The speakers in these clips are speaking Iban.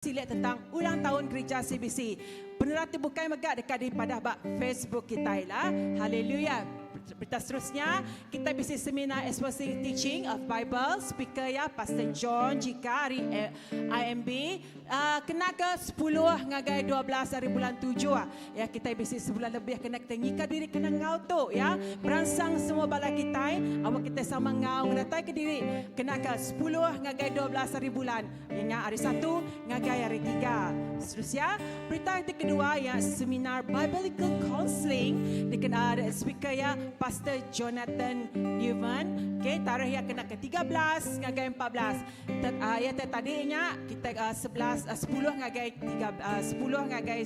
Silik tentang ulang taun gerija CBC. Penerang ti bukai mega deka dipadah ba Facebook kitai lah. Haleluya. Berita seterusnya, kitai bisi seminar Exposing Teaching of Bible, speaker iya Pastor John Jika ari IMB. Uh, kena ke 10 ngagai 12 hari bulan 7 ya kitai bisi sebulan lebih kena kita nyikap diri kena ngau tu ya. Peransang semua bala kitai awak kitai sama ngau ngedatai ke diri kena ke 10 ngagai 12 hari bulan. Iya nya hari Satu ngagai hari Tiga. Seterusnya, berita ti kedua iya seminar Biblical Counseling dikena speaker iya Pastor Jonathan Newman. Okay, tarikh iya kena ke 13 ngagai 14. Te, uh, iya te tadi nya kita uh, 11 uh, 10 ngagai 3 uh, 10 ngagai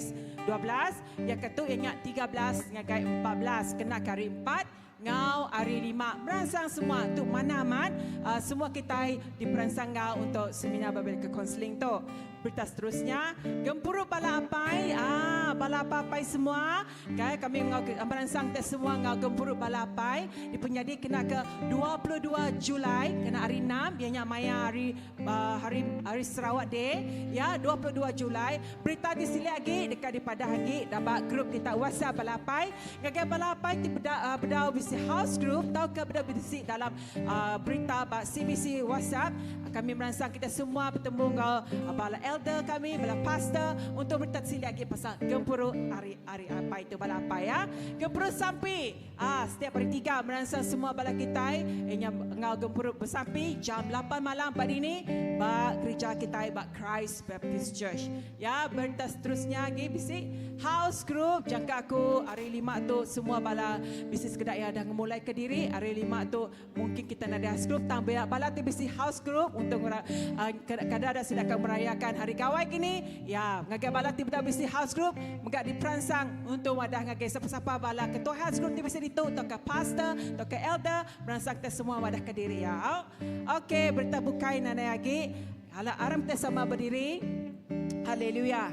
12, iya ke tu iya nya 13 ngagai 14 kena ke hari 4 Ngau ari lima meransang semua tu manah amat semua kitai diperansang enggau untuk seminar Biblical Counseling tu. Berita seterusnya, gempuru bala apai, ah bala apai-apai semua, kai kami enggau meransang kita semua enggau gempuru bala apai dipenyadi kena ke 22 Julai kena hari enam iya nya maya hari hari hari Sarawak Day ya 22 Julai. Berita ti silik agi deka dipadah agi ba group kita WhatsApp bala apai. Ngagai bala apai ti beda bedau bisi house group tauka bedau bisi dalam berita ba CBC WhatsApp, kami meransang kita semua betemu enggau bala elder kami, bala pastor untuk berita ti silik agi pasal gempuru hari hari apai tu bala apai ya. Gempuru sampi ah setiap hari tiga meransang semua bala kitai inya enggau gempuru besampi jam 8 malam ba dini ba gereja kitai ba Christ Baptist Church. Ya, berita seterusnya agi bisi house group jangka aku hari lima tu semua bala bisi sekeda iya dah ngemulai ke diri hari lima tu mungkin kita nadai house group tang bala ti bisi house group untuk uh, kada ada sida ka merayakan hari gawai kini ya ngagai bala ti bedau bisi house group mega diperansang untuk wadah ngagai sapa-sapa bala ketua house group ti bisi ditu tauka pastor tauka elder meransang kita semua wadah ke diri ya. Okey, berita bukai nadai agi. Ala aram kita sama berdiri. Haleluya.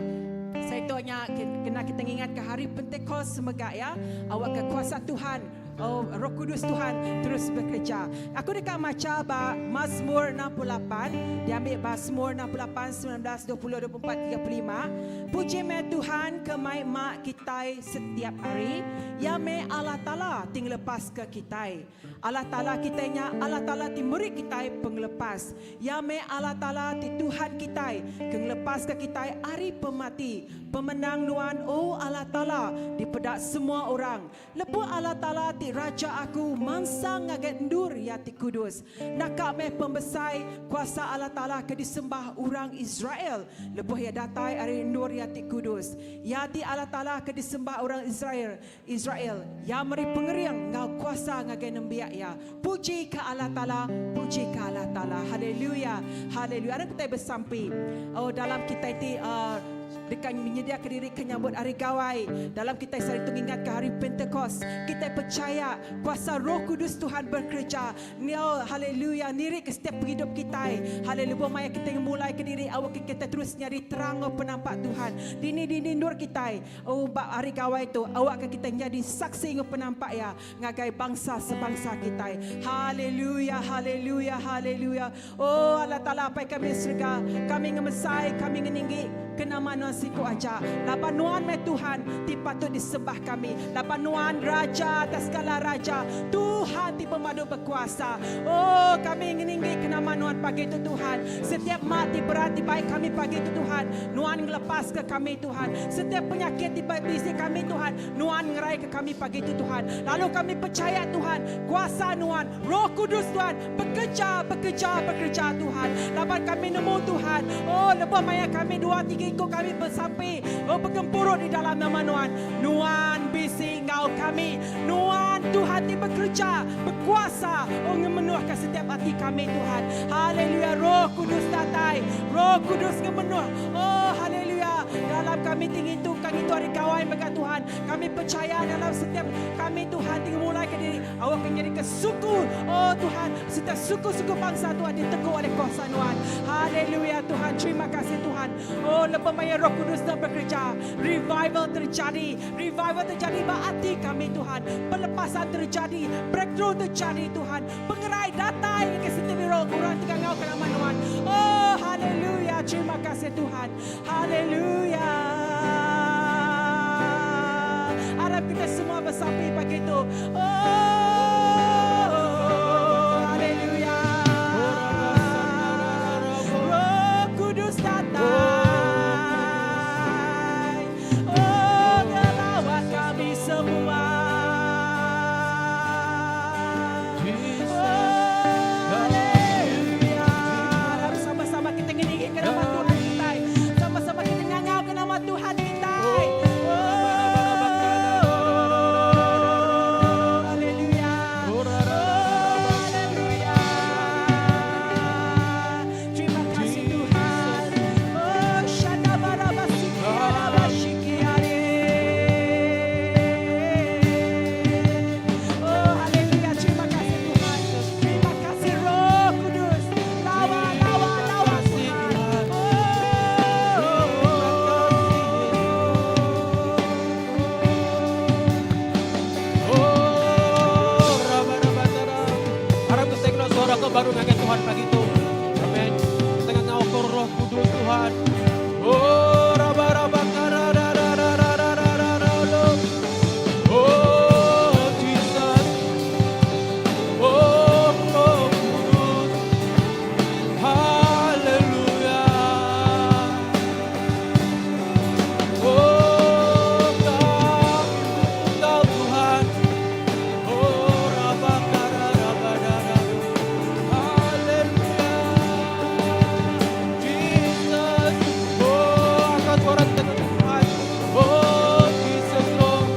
Saya tu nya kena kita ingat ke hari Pentecost semega ya. Awak ke kuasa Tuhan, oh Roh Kudus Tuhan terus bekerja. Aku deka maca ba Mazmur 68, diambil Mazmur 68 19 20 24 35. Puji meh Tuhan ke mai mak kitai setiap hari. Ya meh Allah Taala ti ngelepas ke kitai. Allah Taala kitai nya Allah Taala ti meri kitai pengelepas. Iya meh Allah Taala ti Tuhan kitai, ke ngelepaska kitai ari pemati. Pemenang Nuan, O Allah Taala, dipeda semua orang. Lebuh Allah Taala ti Raja aku mansang ngagai endur Iya ti kudus, naka meh pembesai kuasa Allah Taala ke disembah orang Israel lebuh Iya datai ari endur Iya ti kudus. Iya ti Allah Taala ke disembah orang Israel, Israel, Iya meri pengering enggau kuasa ngagai nembiak Iya. Puji ka Allah Taala, puji ka Allah Taala. Haleluya, haleluya. Aram kitai besampi. Oh dalam kitai ti uh, deka menyediaka diri ke nyambut hari gawai. Dalam kitai sehari tu ngingatka hari Pentecost, kitai pechaya kuasa Roh Kudus Tuhan bekereja. Niau haleluya niri ke setiap pengidup kitai. Haleluya lebuh maya kitai ngemulai ke diri awak ke kitai terus nyadi terang enggau penampak Tuhan. Dini-dini endur kitai. Oh ba hari gawai tu awakka kitai nyadi saksi enggau penampak iya ngagai bangsa sebangsa kitai. Haleluya haleluya haleluya. Oh Allah Taala Apai kami di serega, kami ngemesai, kami ngeninggi ke nama Nuan siku aja. Laban Nuan meh Tuhan ti patut disembah kami. Laban Nuan Raja atas segala raja, Tuhan ti pemadu bekuasa. Oh kami ngeninggi ke nama Nuan pagi tu Tuhan. Setiap mak ti berat dibai kami pagi tu Tuhan, Nuan ngelepaska kami Tuhan. Setiap penyakit ti bisi kami Tuhan, Nuan ngeraika kami pagi tu Tuhan. Lalu kami pechaya Tuhan, kuasa Nuan, Roh Kudus Tuhan bekeja, bekeja, bekereja Tuhan. Laban kami nemu Tuhan, oh lebuh maya kami dua tiga iku kami besampi, oh begempuru di dalam nama Nuan, Nuan bisi enggau kami. Nuan Tuhan ti bekereja, bekuasa, oh ngemenuhka setiap ati kami Tuhan. Haleluya, Roh Kudus datai, Roh Kudus ngemenuh. Oh haleluya, dalam kami ti ngintu ka ngintu hari gawai mega Tuhan. Kami pechaya dalam setiap kami Tuhan ti ngemulaika diri awakka nyadika suku. Oh Tuhan, setiap suku-suku bangsa Tuhan ditegu oleh kuasa Nuan. Haleluya Tuhan, terima kasih Tuhan. Oh lebuh maya Roh Kudus dah bekerja, revival terjadi. Revival terjadi ba ati kami Tuhan. Pelepasan terjadi, breakthrough terjadi Tuhan. Pengerai datai ngagai setiap iro orang ti ngangauka nama Nuan. Oh haleluya. Terima kasih Tuhan. Haleluya. Arap kita semua besampi pagi tu. Oh, haleluya. Roh Kudus datang. Oh, ngelawat kami semua. Oh, haleluya. Arap sama-sama kita ngeninggi ke nama Tuhan kita. Sama-sama kita ngangau ke nama Tuhan kita. Oh, haleluya. Oh, haleluya. Terima kasih Tuhan. Oh, shadabarabasiki arabashiki are. Oh, haleluya. Terima kasih Tuhan. Terima kasih Roh Kudus. Lawa, lawa, lawa Tuhan. Oh. Oh, raba-raba-tara. Harap kita kena suara ke baru ngagai Tuhan pagi tu. Amen. Kita ngau ke Roh Kudus Tuhan. Oh, raba-raba kara ra ra ra ra ra ra ra ra lo. Oh, Jesus. Oh, Roh Kudus. Haleluya. Oh, kami butuh Kau Tuhan. Oh, raba kara raba dara. Haleluya. Jesus. Oh, angkat suara kita ke Tuhan. Oh, Jesus Lord.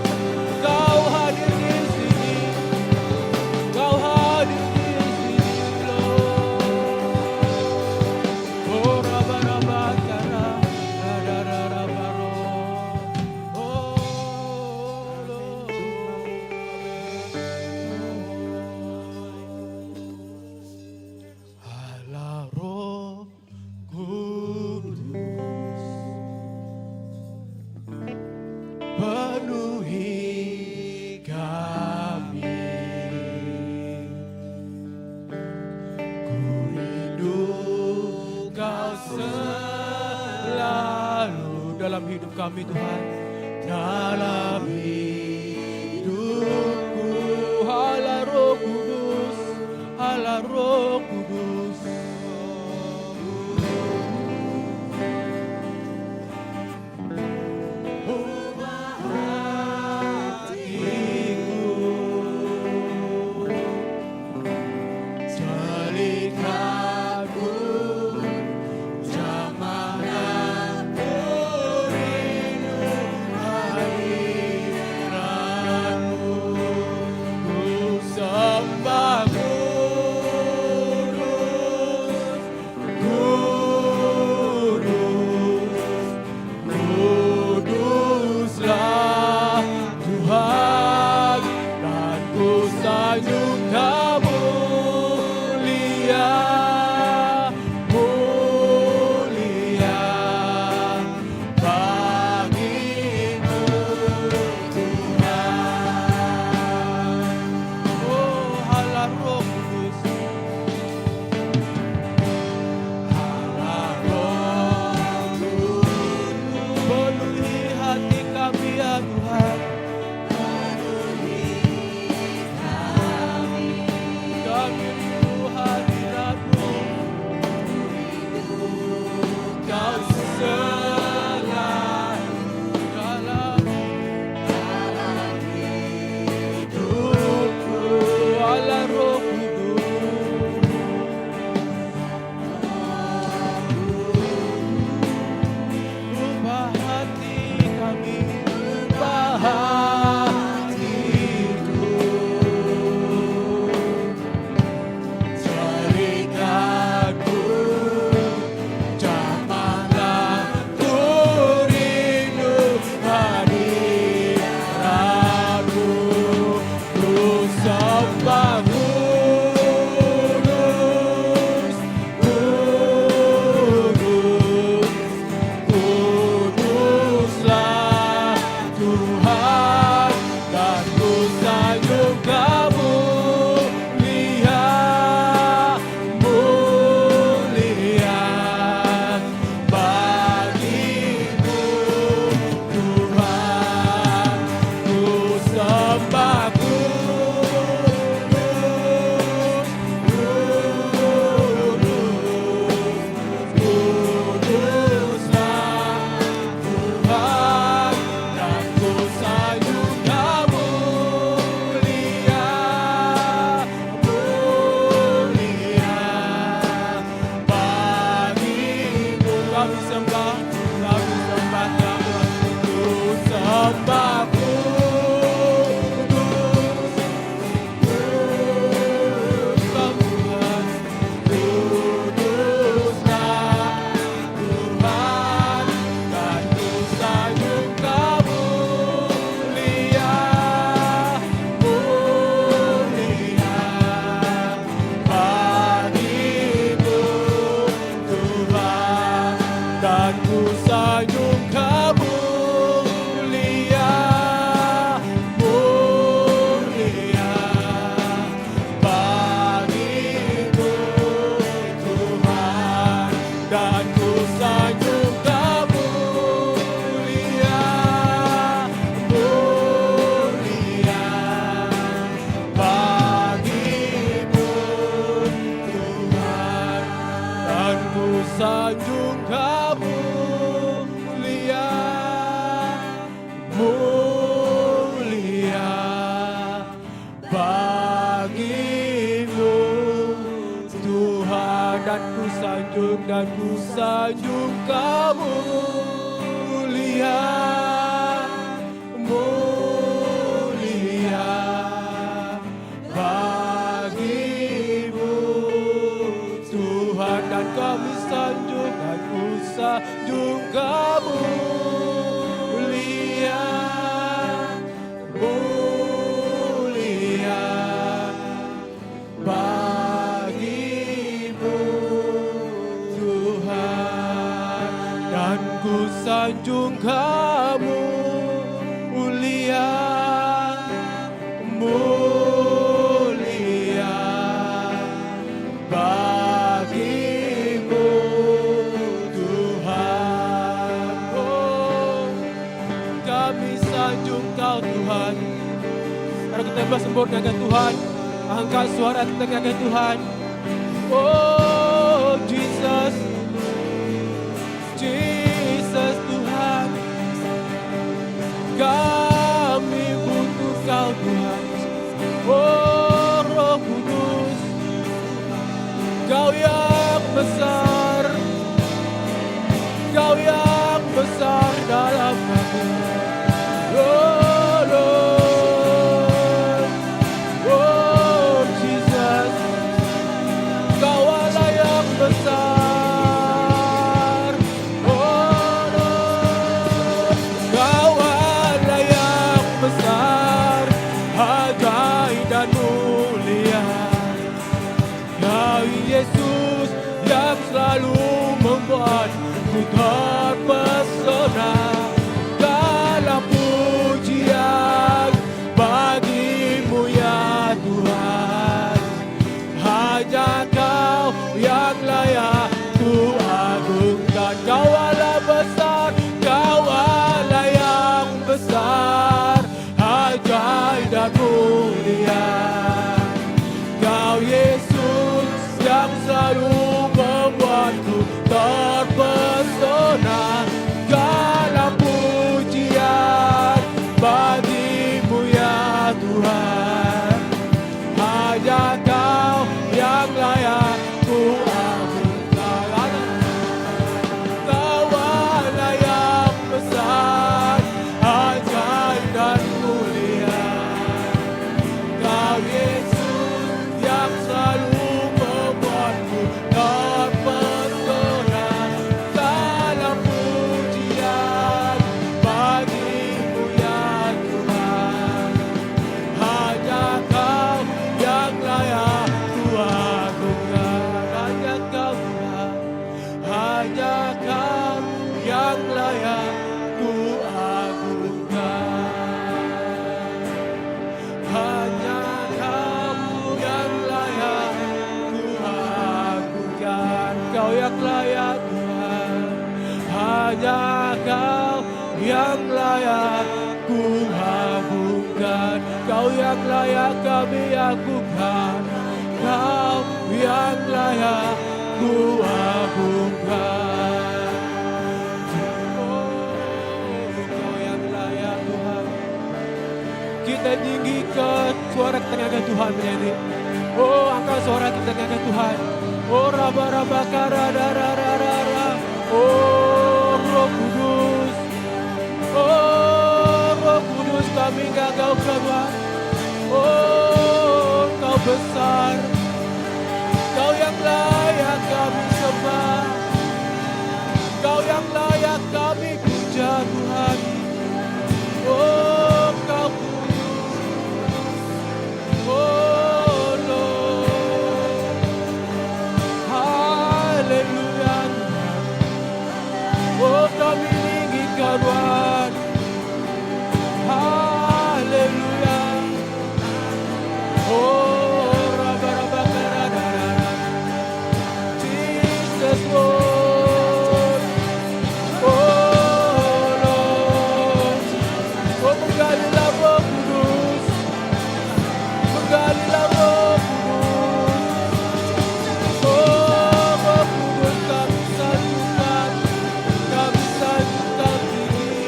Kau hadir di sini. Kau hadir di sini, Lord. Oh, raba raba kara, rada rada baro. Oh, Lord. Allah Roh Kudus, penuhi kami. Ku rindu Kau selalu dalam hidup kami Tuhan, dalam hidupku. Allah Roh Kudus, Allah Roh Kudus. Ubah hatiku, celikkanku, jamah aku rindu hadiratmu. Kan ku sanjung kamu mulia mulia bagimu Tuhan. Oh, kami sanjung kau Tuhan. Mari kita bersembur dengan Tuhan. Angkat suara kita dengan Tuhan. Oh Jesus, Jesus Tuhan, kami butuh kau Tuhan. Oh Roh Kudus, Kau yang besar, Kau yang besar dalam kami. Oh Lord, oh Jesus, Kau Allah yang besar. Oh Lord, Kau Allah yang besar, ajaib dan mulia. Kau Yesus yang selalu membuatku terpesona. Segala pujian bagimu ya Tuhan. Hanya kau yang layak ku agungkan. Kau Allah besar, kau Allah yang besar, ajaib dan mulia. Kau Yesus yang selalu membuatku terpesona. Segala pujian bagimu ya Tuhan. Hanya kau yang layak ku agungkan. Kau Allah yang besar, ajaib dan mulia. Kau Yesus yang selalu membuatku terpesona. Segala pujian bagimu ya Tuhan. Hanya kau yang layak ku agungkan. Hanya kau Tuhan, hanya kau yang layak ku agungkan. Hanya kau yang layak ku agungkan. Kau yang layak Tuhan. Hanya kau yang layak ku agungkan. Kau yang layak kami agungkan. Kau yang layak ku agungkan. Oh, kau yang layak Tuhan. Kita tinggikan suara kita dengan Tuhan menyanyi. Oh, angkat suara kita dengan Tuhan. Oh, raba raba kara dara ra ra. Oh, Roh Kudus. Oh, Roh Kudus kami gagal Tuhan. Oh, kau besar. Kau yang layak kami sembah. Kau yang layak kami puja Tuhan. Oh, kau kudus. Oh, Lord. Haleluya Tuhan. Oh, kami tinggikan Tuhan. Haleluya. Oh, raba raba kara dara. Jesus Lord. Oh Lord. Oh, menggalilah Roh Kudus. Menggalilah Roh Kudus. Oh, Roh Kudus kami sanjungkan. Kami sanjungkan tinggi.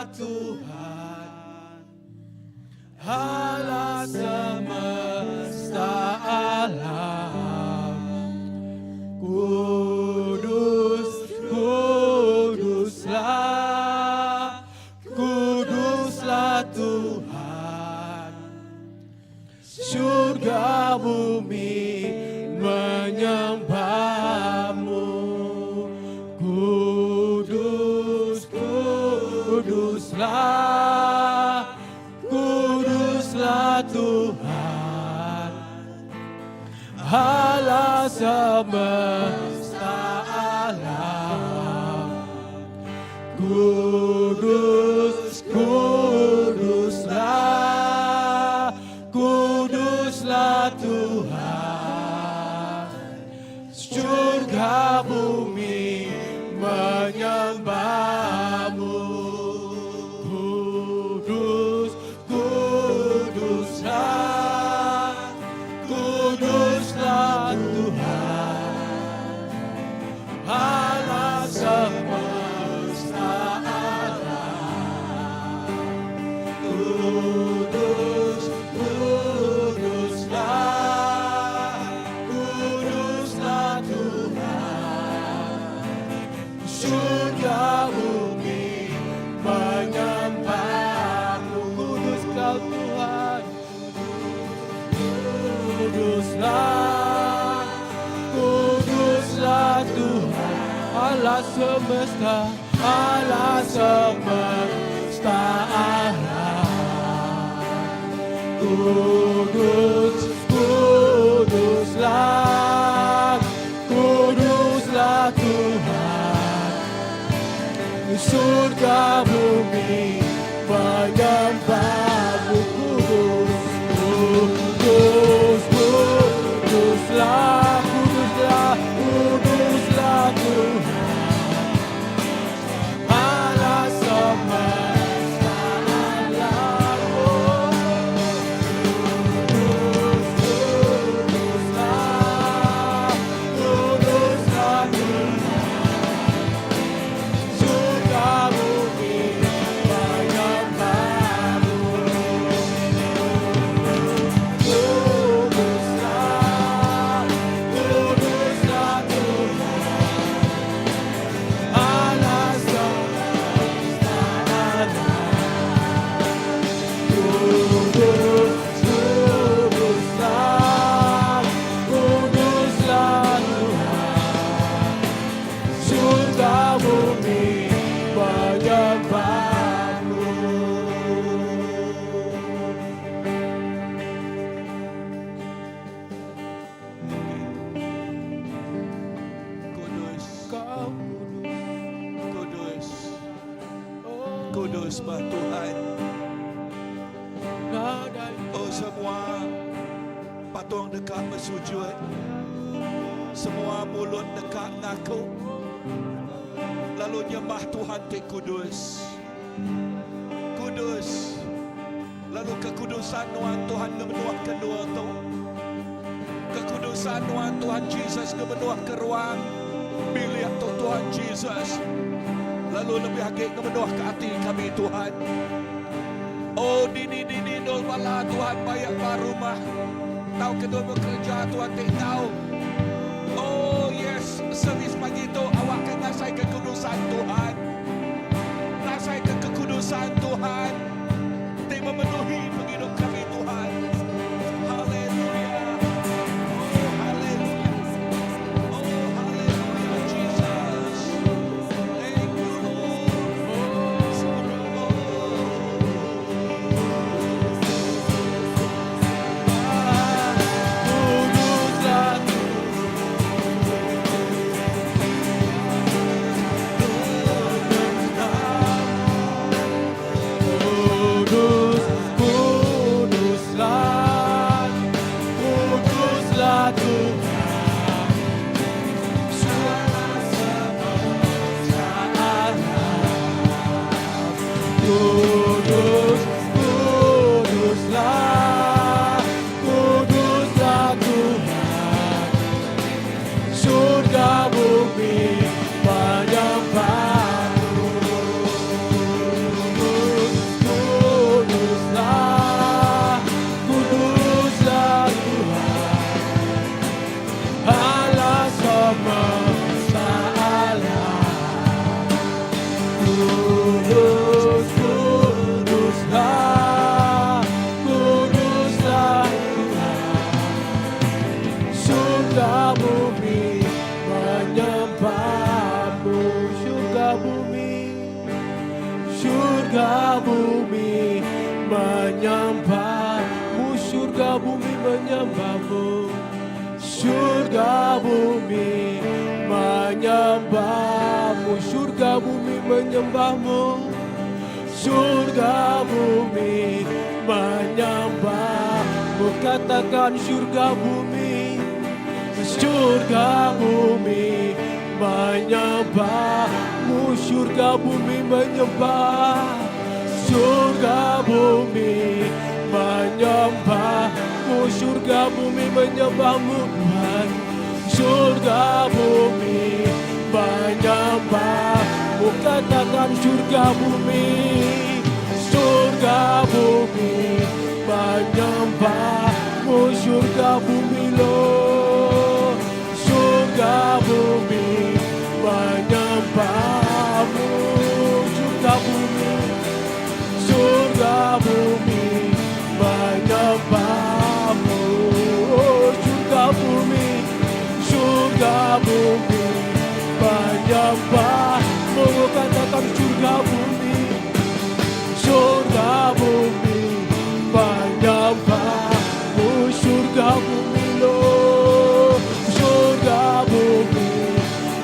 Kuduslah Tuhan Allah semesta alam. Kudus, kuduslah, kuduslah Tuhan. Surga bumi menyembahmu. Kudus, kuduslah, kuduslah Tuhan Allah semesta alam. Kudus, kuduslah, kuduslah Tuhan. Surga bumi menyembahmu. Kudus, kuduslah, kuduslah Tuhan Allah semesta alam. Kudus, kuduslah, kuduslah Tuhan. Surga bumi menyembahmu. Kudus kau Tuhan. Kuduslah, kuduslah Tuhan Allah semesta, Allah semesta alam. Kudus, kuduslah, kuduslah Tuhan. Surga bumi menyembahmu. Kudus, kudus, kuduslah, kuduslah, kuduslah Tuhan Allah semesta alam. Kudus, kuduslah, kuduslah Tuhan. Surga bumi menyembahmu. Kuduslah, kuduslah Tuhan Allah semesta alam. Kudus, kuduslah, kuduslah Tuhan. Surga bumi menyembahmu. Kudus, Kau kudus, kudus, oh, kudus bah Tuhan. Nadai Oh semua patung dekat bersujud. Semua mulut dekat ngaku. Lalu nyembah Tuhan ti kudus. Kudus. Lalu kekudusan nuan Tuhan ngemenuh kedua tu. Kekudusan nuan Tuhan Jesus ngemenuh ke ruang bilik tu Tuhan Jesus. Lalu lebih agi ngemenuh ke ati kami Tuhan. Oh dini-dini dol bala Tuhan bayak ba rumah. Tau kedua bekerja Tuhan tak tahu. Oh yes, servis pagi tu awak ke ngasai kekudusan Tuhan. Ngasai ke kekudusan Tuhan. Ti memenuhi penghidup kami Tuhan. Haleluya. Oh haleluya. Oh haleluya Jesus. Thank you Lord. Oh. Kuduslah. Kudus, kuduslah, kuduslah Tuhan. Surga bumi menyembahmu. Surga bumi, surga bumi menyembahmu. Surga bumi menyembahmu. Surga bumi menyembahmu. Surga bumi menyembahmu. Surga bumi menyembahmu. Katakan surga bumi, surga bumi menyembahmu. Surga bumi menyembah. Surga bumi menyembahmu. Surga bumi menyembahmu Tuhan. Surga bumi menyembahmu. Katakan surga bumi, surga bumi menyembahmu. Surga bumi lo, surga bumi menyembahmu. Surga bumi, surga bumi menyembahmu. Oh, surga bumi, surga bumi menyembahmu. Katakan surga bumi, surga bumi menyembahmu. Surga bumi lo, surga bumi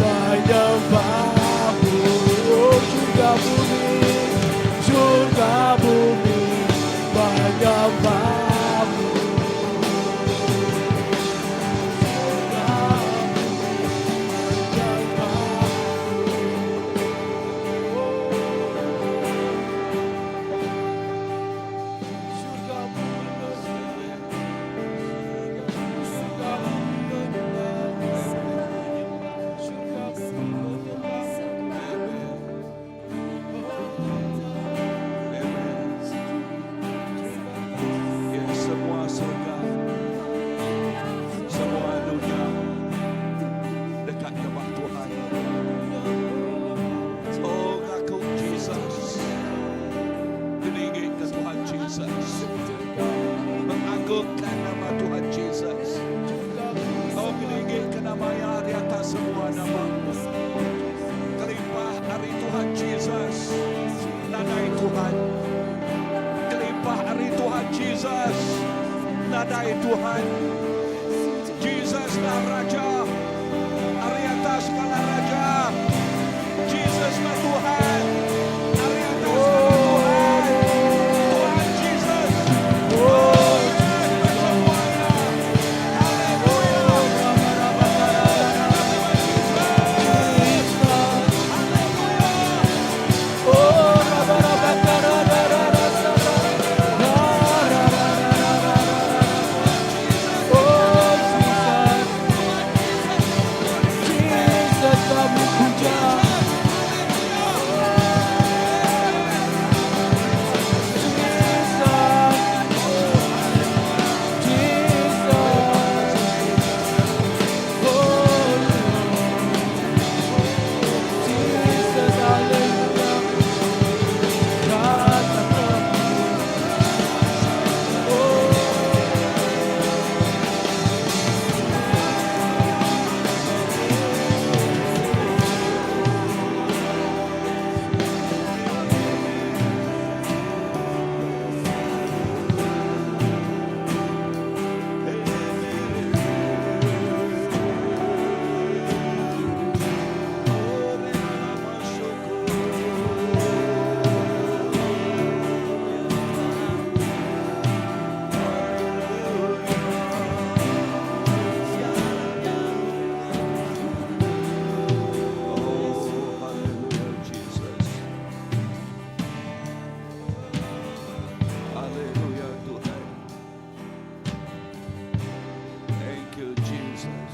menyembahmu. Oh, surga bumi, surga bumi menyembahmu. Surga bumi menyembahmu. Surga bumi menyembah. Surga bumi menyembah. Surga bumi menyembah. Amen. Ya, semua surga, semua dunia dekat nyembah Tuhan. Oh, ngaku Jesus. Meninggi ke Tuhan Jesus. Mengagungkan nama Tuhan Jesus. Oh, meninggi ke nama yang di atas semua nama. Kelimpah ari Tuhan Jesus. Nadai Tuhan. Kelimpah ari Tuhan Jesus. Nadai Tuhan. Jesus lah Raja. Ari atas segala raja. Jesus lah Tuhan. Ari atas segala Tuhan. Tuhan Jesus. Oh, semuanya. Haleluya. Oh, raba raba kara ra ra ra ra ra ra ra ra ra ra. Oh, Jesus, Jesus kami puja. Jesus, Jesus, oh Jesus, hallelujah. Katakan, oh. Oh, hallelujah, Jesus. Hallelujah, Tuhan. Thank you, Jesus.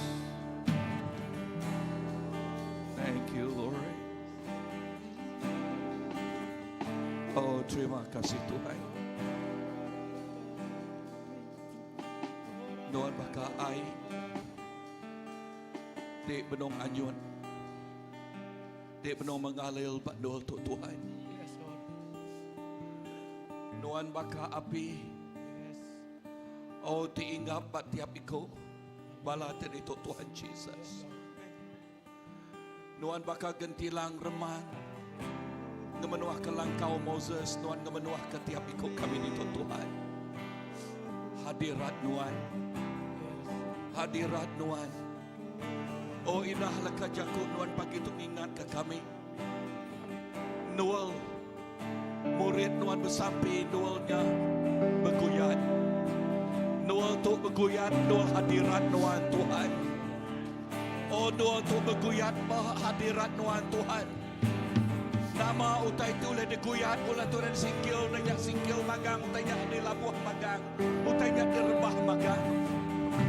Thank you, Lord. Oh, terima kasih Tuhan. Nuan baka ai. Ti benung anyut. Ti benung mengalir ba endur tu Tuhan. Yes, Lord. Nuan baka api. Yes. Oh ti inggap ba tiap iku bala ti ditu Tuhan Jesus. Nuan baka gentilang reman ngemenuhka langkau Moses, Nuan ngemenuhka tiap iku kami ditu Tuhan. Hadirat Nuan. Hadirat Nuan. Oh indah leka jaku Nuan pagi tu ngingatka kami. Nuel murid Nuan besampi Nuel nya beguyat. Nuel tu beguyat Nuel hadirat Nuan Tuhan. Oh Nuel tu beguyat ba hadirat Nuan Tuhan. Nama utai tu ulih diguyat ulah tu udah disingkil udah nya singkil magang utai nya dilabuh magang utai nya direbah magang.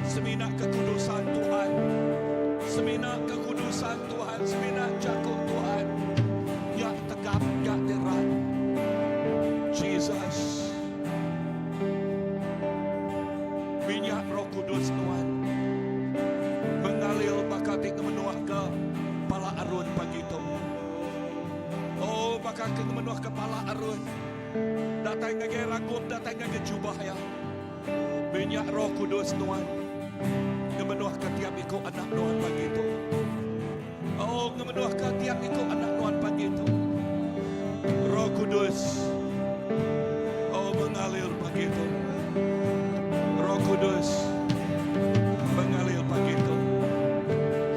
Semina kekudusan Tuhan. Semina kekudusan Tuhan semina jaku Tuhan nya tegap nya dirat. Jesus. Minyak Roh Kudus Nuan mengalir baka ti ngemenuhka pala Aron pagi tu. Oh, baka ke ngemenuhka pala Aron datai ngagai ragum, datai ngagai jubah iya. Minyak Roh Kudus Nuan ngemenuhka tiap iku anak Nuan pagi tu. Oh, ngemenuhka tiap iku anak Nuan pagi tu. Roh Kudus, oh mengalir pagi tu. Roh Kudus mengalir pagi tu.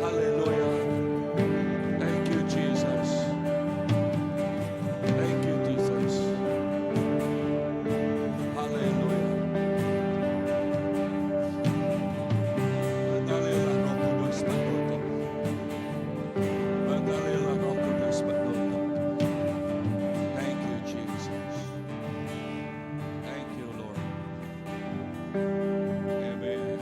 Haleluya. Thank you Jesus. Thank you Jesus. Haleluya. Mengalirlah Roh Kudus pagi tu. Mengalirlah Roh Kudus pagi tu. Thank you Jesus. Thank you Lord. Amen.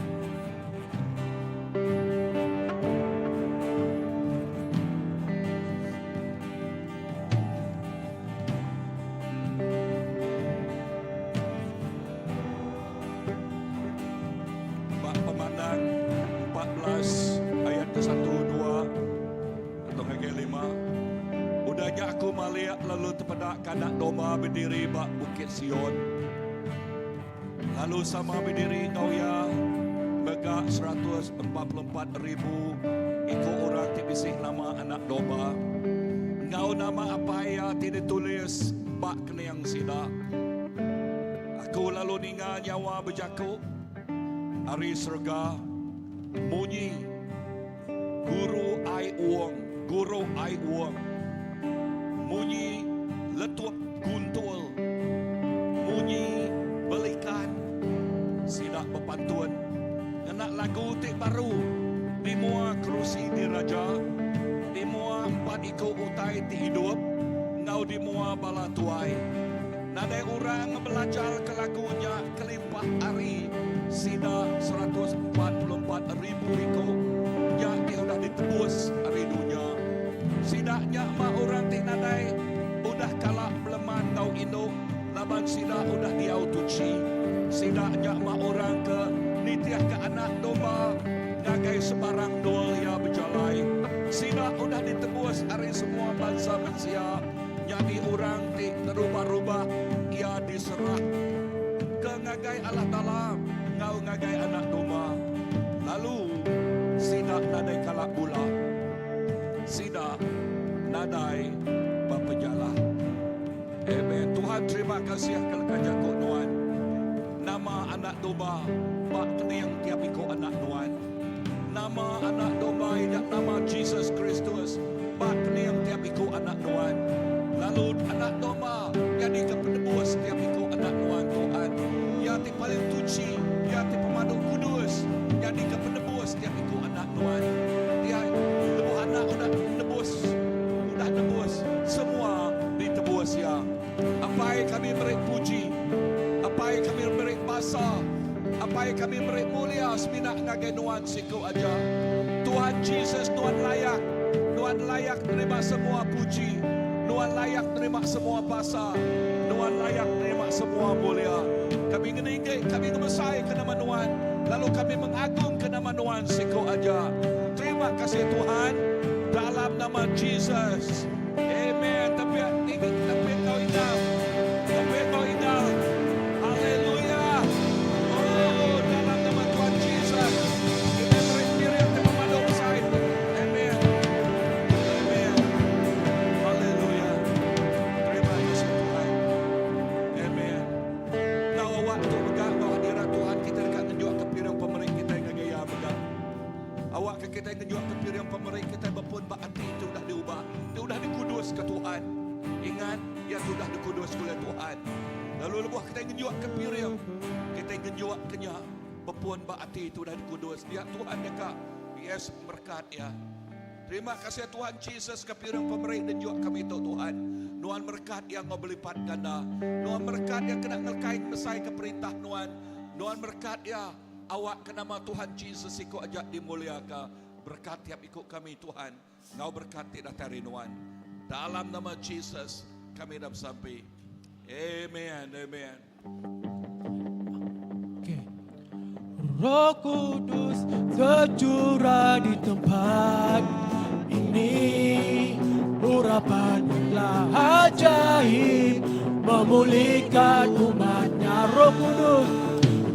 Ba Pemandang 14 ayat ke 1, 2 atau ngagai 5. Udah nya aku malik lalu tepeda ke Anak Domba bediri ba Bukit Sion. Lalu sama bediri enggau iya mega 144 ribu iku orang ti bisi nama Anak Domba enggau nama Apai iya ti ditulis ba kening sida. Aku lalu ninga nyawa bejaku ari serega munyi guru ai uong, guru ai uong, munyi letup guntul, munyi belikan. Sida bepantun ngena lagu ti baru di mua kerusi diraja, di mua empat iku utai ti idup enggau di mua bala tuai. Nadai orang belajarka lagu nya kelimpah ari sida 144 ribu iku nya ti udah ditebus ari dunya. Sida nya mah orang ti nadai udah kala beleman enggau indu laban sida udah diau tuchi. Sida nya mah orang ke nitihka Anak Domba ngagai sebarang endur iya bejalai. Sida udah ditebus ari semua bansa mensia nyadi orang ti terubah-rubah iya diserah ke ngagai Allah Taala enggau ngagai Anak Domba. Lalu sida nadai kala bula. Sida nadai bepenyalah. Amen. Tuhan terima kasih ke leka jaku Nuan. Nama Anak Domba ba kening tiap iku anak Nuan. Nama Anak Domba iya nama Jesus Kristus ba kening tiap iku anak Nuan. Lalu Anak Domba jadi ke penebus tiap iku anak Nuan Tuhan. Ya ti paling tuci, ya ti pemadu kudus, jadi ke penebus tiap iku anak Nuan. Dia lebuh anak udah nebus, udah nebus, semua ditebus ya. Apai kami beri puji, Apai kami beri basa, Apai kami beri mulia semina ngagai Nuan siku aja. Tuhan Jesus, Tuhan layak, Tuhan layak terima semua puji, Tuhan layak terima semua basa, Tuhan layak terima semua mulia. Kami ngeninggi, kami ngemesai ke nama Tuhan, lalu kami mengagung ke nama Tuhan siku aja. Terima kasih Tuhan. Dalam nama nama Jesus. Amen. Tapi tapi kau ingat. Tapi kau ingat. Haleluya. Oh, dalam nama Tuhan Jesus. Kita beri piring ke pemandu besar. Amen. Amen. Haleluya. Terima kasih Tuhan. Amen. Now waktu megak bahawa hadirat Tuhan kita dekat nunjuk ke piring pemeri kita yang gaya megak. Awak ke kita nunjuk ke piring pemeri kita berpun bak hati itu udah diubah. Itu udah dikudus ke Tuhan. Ingat, ia sudah dikudus oleh Tuhan. Lalu lebuh kita nunjuk ke piring. Kita nunjuk kenya berpun bak hati itu udah dikudus. Dia Tuhan dekat. Yes, berkat ya. Terima kasih Tuhan Jesus ke piring pemeri dan juga kami itu Tuhan. Nuan berkat yang kau berlipat ganda. Nuan berkat yang kena ngelkain besar ke perintah Nuan. Nuan berkat ya awak ke nama Tuhan Jesus ikut ajak dimuliakan. Berkat tiap ikut kami Tuhan. Ngau berkat tidak dari Nuan. Dalam nama Jesus kami dah sampai. Amen. Amen. Okay. Roh Kudus tercurah di tempat ini. Urapanlah ajaib memulihkan umatnya. Roh Kudus,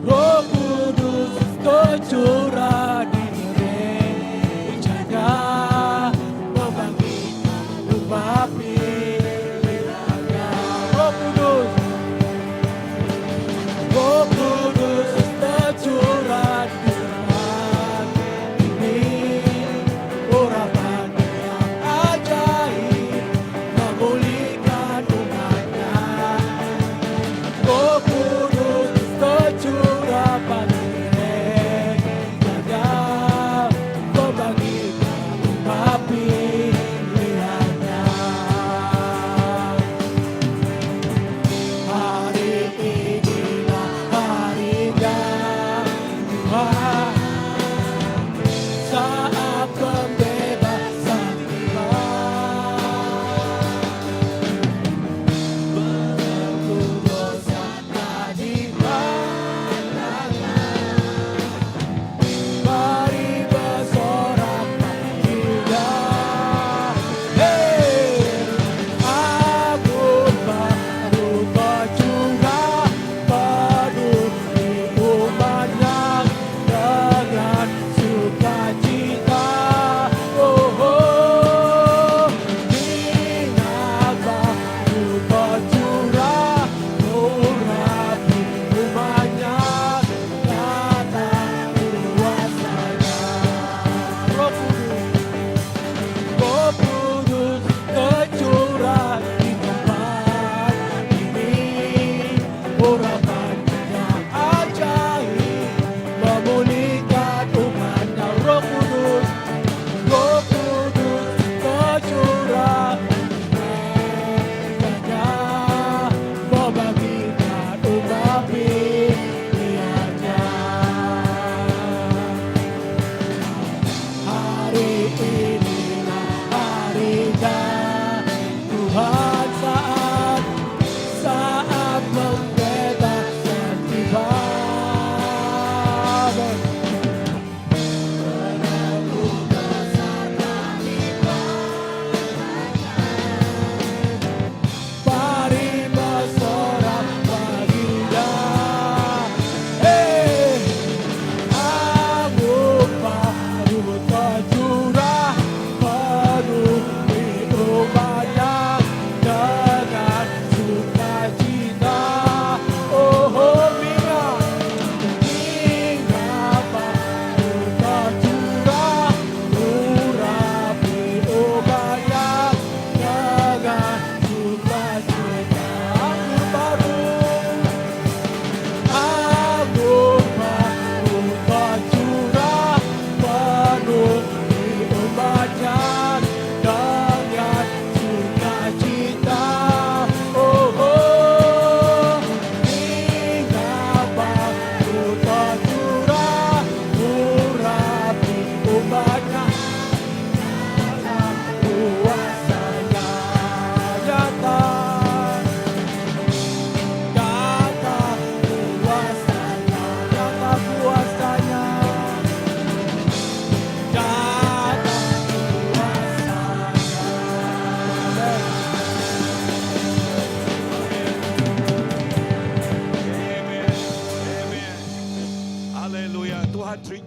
Roh Kudus tercurah di gerejanya, membangkitkan umat pilihannya. Roh Kudus, Roh Kudus tercurah di tempat ini. Urapan yang ajaib memulihkan umatnya. Roh Kudus tercurah pada gerejanya.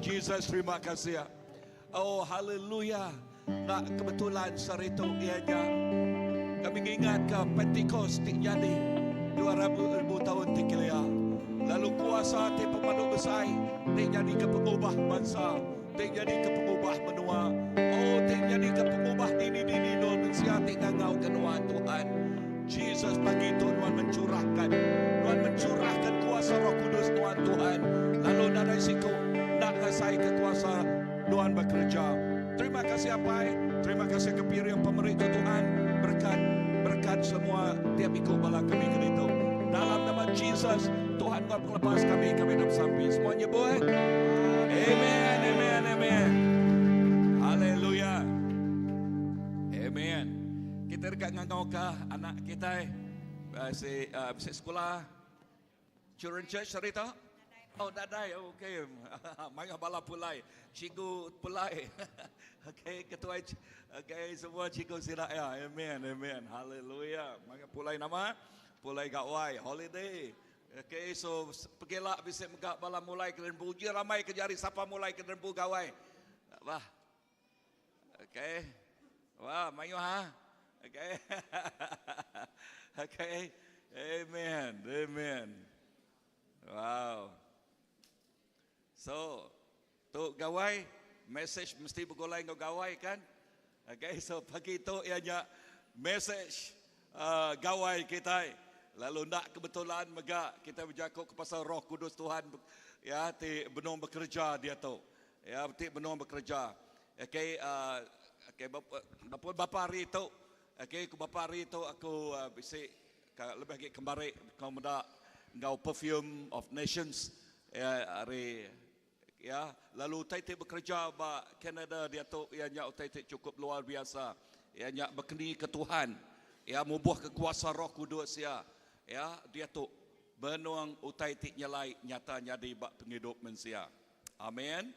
Jesus terima kasih. Oh haleluya. Enda kebetulan sehari tu iya nya kami ngingatka Pentikos ti nyadi 2000 taun ti kelia lalu kuasa ti pemadu besai ti nyadika pengubah bansa ti nyadika pengubah menua oh ti nyadika pengubah dini-dini endur mensia ti ngangauka nuan Tuhan Jesus pagi tu nuan mencurahkan nuan mencurahkan kuasa Roh Kudus nuan Tuhan lalu nadai siku enda ngasaika kuasa nuan bekereja. Terima kasih apai, terima kasih ke piring pemeri tu Tuhan. Berkat berkat semua tiap iku bala kami ke ditu. Dalam nama Jesus, Tuhan enggau pengelepas kami, kami dah besampi. Semua nyebut Amen, amen, amen. Haleluya. Amen. Kita deka ngangauka anak kitai bisi bisi sekula. Children Church hari tu? Oh, nadai. Oh, okey. Mayuh bala pulai. Cikgu pulai. Okey, ketua okey semua cikgu sida ya. Amen, amen. Hallelujah. Mayuh pulai nama? Pulai gawai, holiday. Okey, so pegila bisi mega bala mulai ke Derempu. Uji ramai ke jari sapa mulai ke Derempu gawai. Bah. Okey. Wah, mayuh ha. Okey. Okey. Amen. Amen. Wow. So, tu gawai message mesti begulai enggau gawai kan? Okey, so pagi tu iya nya message uh, gawai kitai. Lalu enda kebetulan mega kita bejaku ke pasal Roh Kudus Tuhan ya ti benung bekerja diatu. Ya ti benung bekereja. Okey uh, okey bapa bapa hari tu okey ku bapa hari tu aku uh, bisi ka lebih agi kemari kau meda enggau perfume of nations ya hari ya lalu utai ti bekereja ba Canada diatu iya nya utai ti cukup luar biasa iya nya bekeni ke Tuhan ya mubuh ke kuasa Roh Kudus ya ya diatu benung utai ti nyelai nyata nyadi ba pengidup mensia. Amin.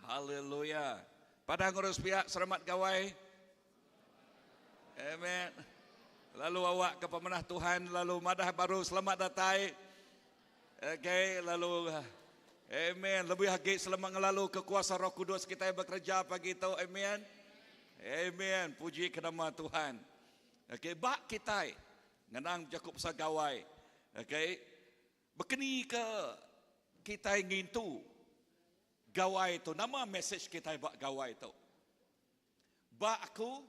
Haleluya. Padah ngurus piak selamat gawai. Amen. Lalu awak ke pemenah Tuhan lalu madah baru selamat datai. Okay, lalu Amen. Lebih lagi selamat ngelalu ke kuasa Roh Kudus kita yang bekerja pagi itu. Amen. Amen. Puji ke nama Tuhan. Okay, bak kita ngenang jaku pasal gawai. Okay. Bekeni ke kitai ngintu gawai tu? Nama mesej kitai ba gawai tu? Ba aku,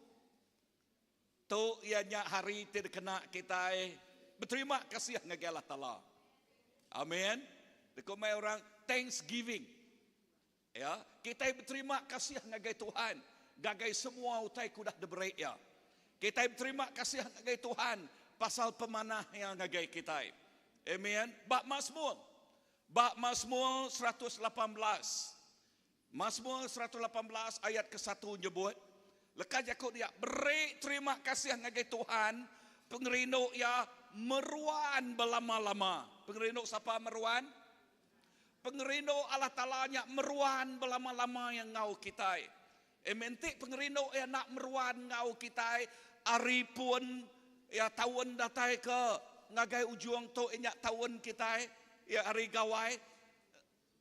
tu iya nya hari ti dikena kitai beterima kasih ngagai Allah Taala. Amen. Deka mai orang thanksgiving. Ya, kitai beterima kasih ngagai Tuhan ngagai semua utai ke udah diberi Iya. Kitai beterima kasih ngagai Tuhan pasal pemanah Iya ngagai kitai. Amen. Ba Masmur, ba Masmur 118, Masmur 118 ayat kesatu nyebut, leka jaku dia, beri terima kasih ngagai Tuhan, pengerindu Iya meruan belama-lama. Pengerindu sapa meruan? Pengerindu Allah Taala nya meruan belama-lama iya enggau kitai. Amen. Enti pengerindu iya enda meruan enggau kitai ari pun iya taun datai ke ngagai ujung tu iya nya taun kitai iya ari gawai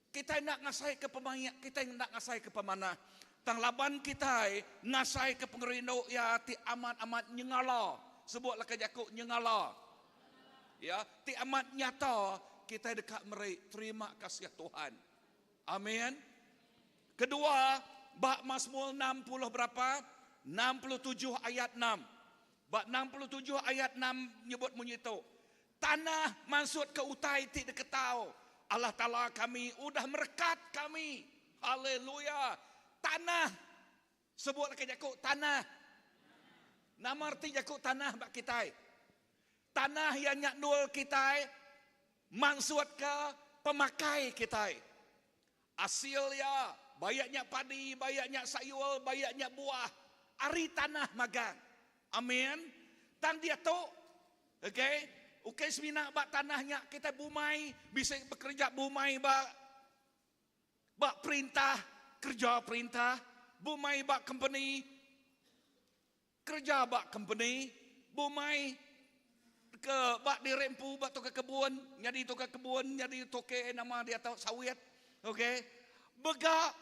kitai enda ngasaika pemaik kitai enda ngasaika pemanah. Tang laban kitai ngasaika pengerindu iya ti amat-amat nyengala, sebut leka jaku nyengala. Ya, ti amat nyata kitai deka meri terima kasih Tuhan. Amin. Kedua, ba Masmur 60 berapa? 67 ayat 6. Ba 67 ayat 6 nyebut munyi tu. Tanah mansut ke utai ti diketau. Allah Taala kami udah merekat kami. Haleluya. Tanah sebut leka jaku tanah. Nama reti jaku tanah ba kitai? Tanah iya nya endur kitai mansutka pemakai kitai. Asil iya, bayak nya padi, bayak nya sayur, bayak nya buah, ari tanah magang. Amin. Tang diatu, okay, ukai semina ba tanah nya kitai bumai, bisi bekereja bumai ba Ba perintah, kereja perintah, bumai ba kompeni, kereja ba kompeni, bumai ke ba diri empu ba tukang kebun, nyadi tukang kebun, nyadi toke nama diatu sawit. Okey. Mega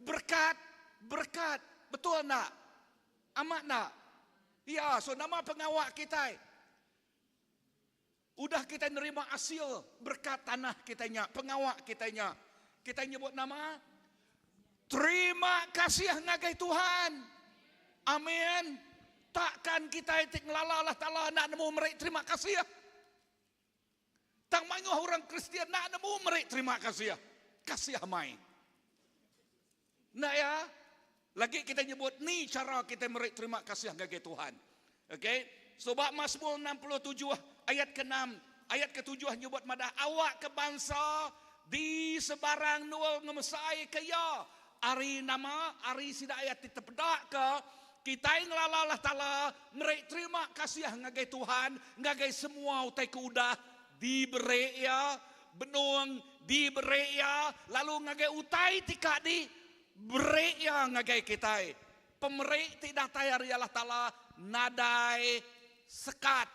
berkat, berkat. Betul enda? Amat enda? Ya, so nama pengawa kitai? Udah kitai nerima asil berkat tanah kitai nya, pengawa kitai nya, kitai nyebut nama? Terima kasih ngagai Tuhan. Amin. Takkan kitai ti ngelala Allah Taala enda nemu meri terima kasih? Tang mayuh orang Kristian enda nemu meri terima kasih. Kasih amai. Enda iya? Lagi kitai nyebut ni chara kitai meri terima kasih ngagai Tuhan. Okey. So ba Mazmur 67 ayat ke-6, ayat ke-7 nyebut madah awak ke bansa di sebarang endur ngemesai ke iya ari nama ari sida iya ti tepeda ke kitai ngelala Allah Taala meri terima kasih ngagai Tuhan ngagai semua utai ke udah diberi iya, benung diberi iya lalu ngagai utai ti ka di beri iya ngagai kitai. Pemeri ti datai ari Allah Taala nadai sekat.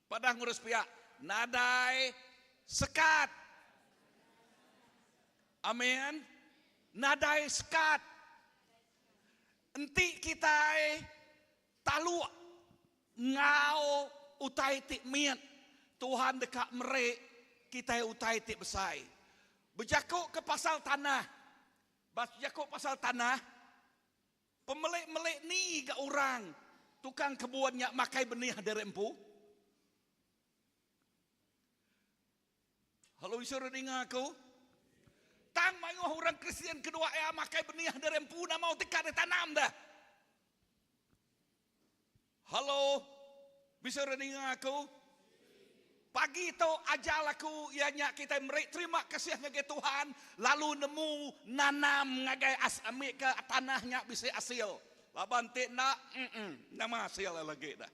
Padah ngurus piak, nadai sekat. Amin. Nadai sekat. Enti kitai taluk enggau utai ti mit, Tuhan deka meri kitai utai ti besai. Bejaku ke pasal tanah, ba jaku pasal tanah, pemelik-melik ni ga orang tukang kebun nya makai benih diri empu? Lalu disuruh ninga aku. Tang mayuh orang Kristian kedua iya makai benih diri empu nama utai ka ditanam deh. Halo, bisi orang ninga aku? Pagi tu ajar aku iya nya kitai meri terima kasih ngagai Tuhan lalu nemu nanam ngagai as ambika tanah nya bisi asil. Laban ti enda, mm nama asil lagi dah.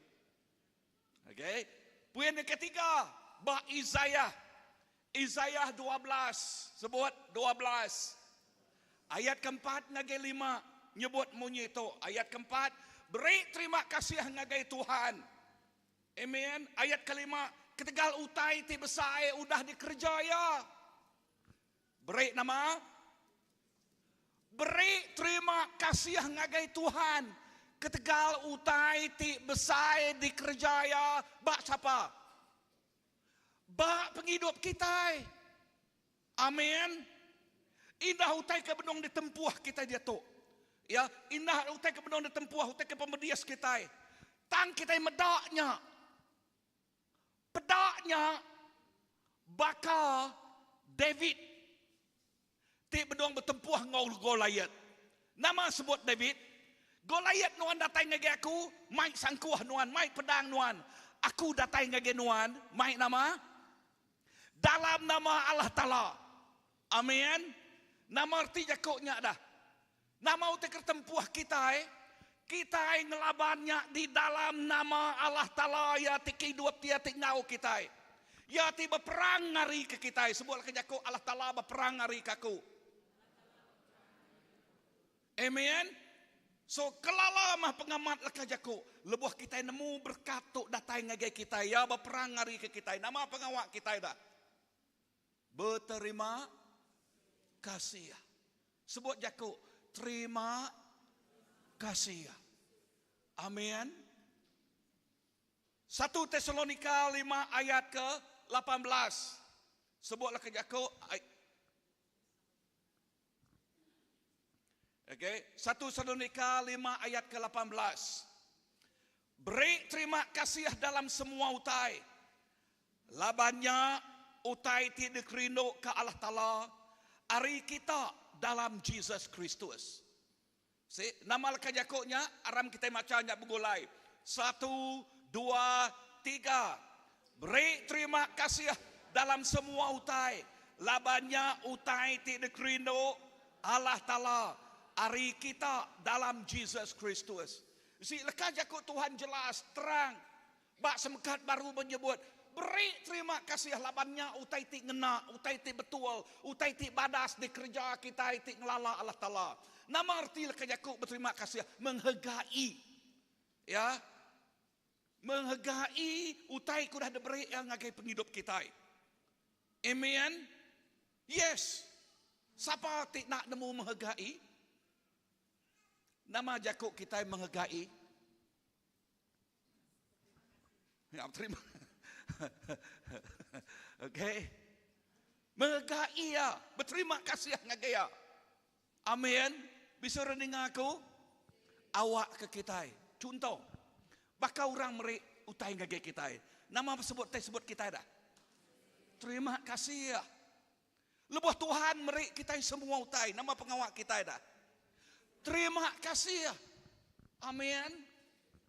Okey. Poin yang ketiga ba Isaiah. Isaiah 12, sebut 12. Ayat keempat ngagai lima nyebut munyi tu. Ayat keempat, beri terima kasih ngagai Tuhan. Amen. Ayat kelima, ketegal utai ti besai udah dikereja iya. Beri nama? Beri terima kasih ngagai Tuhan ketegal utai ti besai dikereja Iya ba sapa? Ba pengidup kitai. Amin. Indah utai ke benung ditempuh kitai diatu. Ya, indah utai ke benung ditempuh, utai ke pemedis kitai. Tang kitai meda nya. Peda nya baka David ti benung betempuh enggau Goliat. Nama sebut David? Goliat nuan datai ngagai aku, mai sangkuh nuan, mai pedang nuan. Aku datai ngagai nuan, mai nama? Dalam nama Allah Taala. Amin. Nama reti jaku nya dah? Nama utai ke tempuh kitai? Kitai ngelaban nya di dalam nama Allah Taala Iya ti kidup Iya ti enggau kitai. Iya ti beperang ngarika kitai. Sebutlah ke jaku Allah Taala beperang ngarika aku. Amen. So kelala mah pengamat leka jaku lebuh kitai nemu berekat tu datai ngagai kitai iya beperang ngarika kitai. Nama pengawa kitai dah? Beterima kasih. Sebut jaku terima kasih. Amin. 1 Tesalonika 5 ayat ke 18. Sebutlah ke jaku. Okey, 1 Tesalonika 5 ayat ke 18. Beri terima kasih dalam semua utai. Laban nya utai ti dikerinduka Allah Taala ari kita dalam Jesus Kristus. Si, nama leka jaku nya? Aram kitai macha nya begulai. Satu, dua, tiga. Beri terima kasih dalam semua utai, laban nya utai ti dikerindu Allah Taala ari kita dalam Jesus Kristus. Si, leka jaku Tuhan jelas, terang. Ba semekat baru menyebut, Beri terima kasih laban nya utai ti ngena, utai ti betul, utai ti badas dikereja kitai ti ngelala Allah Taala. Nama reti leka jaku beterima kasih? Menghargai. Ya. Menghargai utai ke udah diberi iya ngagai pengidup kitai. Amen. Yes. Sapa ti enda nemu menghargai? Nama jaku kitai menghargai? Ya, terima. Okey. Menghargai iya, beterima kasih ngagai iya. Amin. Bisa orang ninga aku? Awak ke kitai. Chunto, baka orang meri utai ngagai kitai. Nama sebut tai sebut kitai dah? Terima kasih. Lebuh Tuhan meri kitai semua utai, nama pengawa kitai dah? Terima kasih. Amin.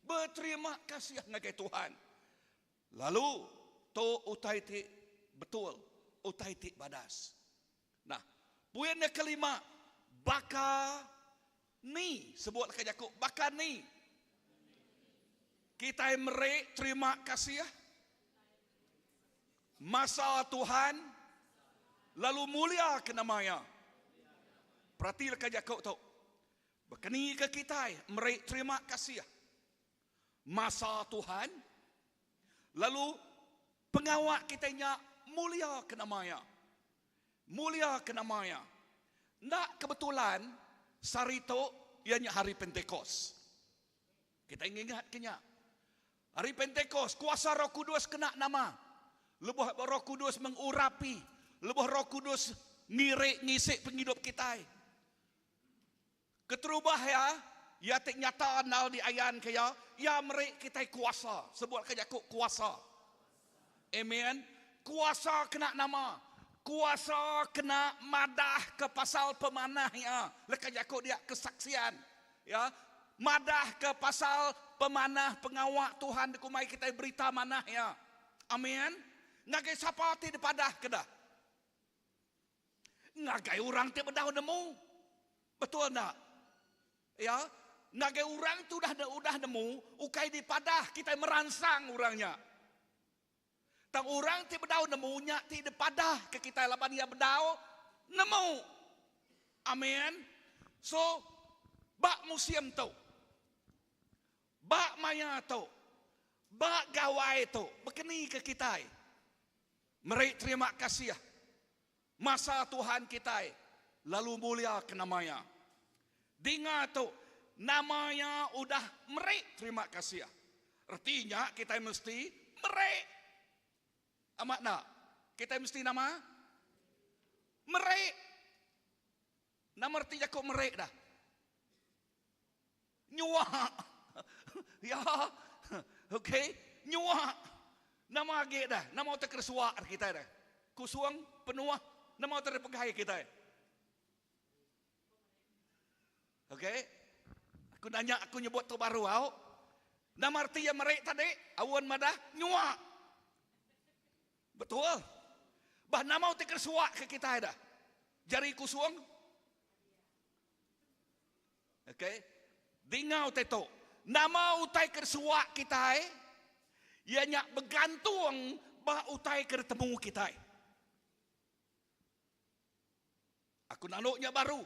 Beterima kasih ngagai Tuhan. Lalu tu utai ti betul, utai ti badas. Nah, poin yang kelima, baka ni sebut leka jaku baka ni kitai meri terima kasih masa Tuhan lalu mulia ke nama iya. Perati leka jaku tu. Baka ni ke kitai meri terima kasih masa Tuhan lalu pengawa kitai nya mulia ke nama iya. Mulia ke nama iya. Enda kebetulan sehari tu iya nya hari Pentikos. Kitai ngingat ke nya. Hari Pentikos, kuasa Roh Kudus kena nama. Lebuh Roh Kudus mengurapi, lebuh Roh Kudus ngiri ngisi pengidup kitai. Keterubah iya, iya ti nyata andal diayanka iya, iya meri kitai kuasa. Sebutka jaku kuasa. Amen. Kuasa kena nama? Kuasa kena madahka pasal pemanah iya. Leka jaku dia kesaksian. Ya, madahka pasal pemanah pengawa Tuhan dikumbai kitai berita manah iya. Amen. Ngagai sapa ti dipadahka dah? Ngagai orang ti bedau nemu. Betul enda? Ya, ngagai orang ti udah udah nemu, ukai dipadah kitai meransang orang nya. Tang orang ti bedau nemu nya ti dipadah ke kitai laban iya bedau nemu. Amin. So, ba musim tu, ba maya tu, ba gawai tu, bekeni ke kitai meri terima kasih Masa Tuhan kitai lalu mulia ke nama Iya. Dinga tu, nama Iya udah meri terima kasih. Reti nya kitai mesti meri. Amat enda? Kitai mesti nama? Meri. Nama reti jaku meri dah? Nyua. Ya. Okey. Nyua. Nama agi dah? Nama utai kena suak kitai dah? Kusung, penuh, nama utai dipegai kitai? Okey. Aku nanya aku nyebut tu baru au. Nama reti iya meri tadi? Aun madah nyua. Betul. Bah nama utai kena suak ke kitai dah? Jari kusung. Okey. Dinga utai tu. Nama utai ke disuak kitai iya nya begantung ba utai ke ditemu kitai. Aku nanu nya baru.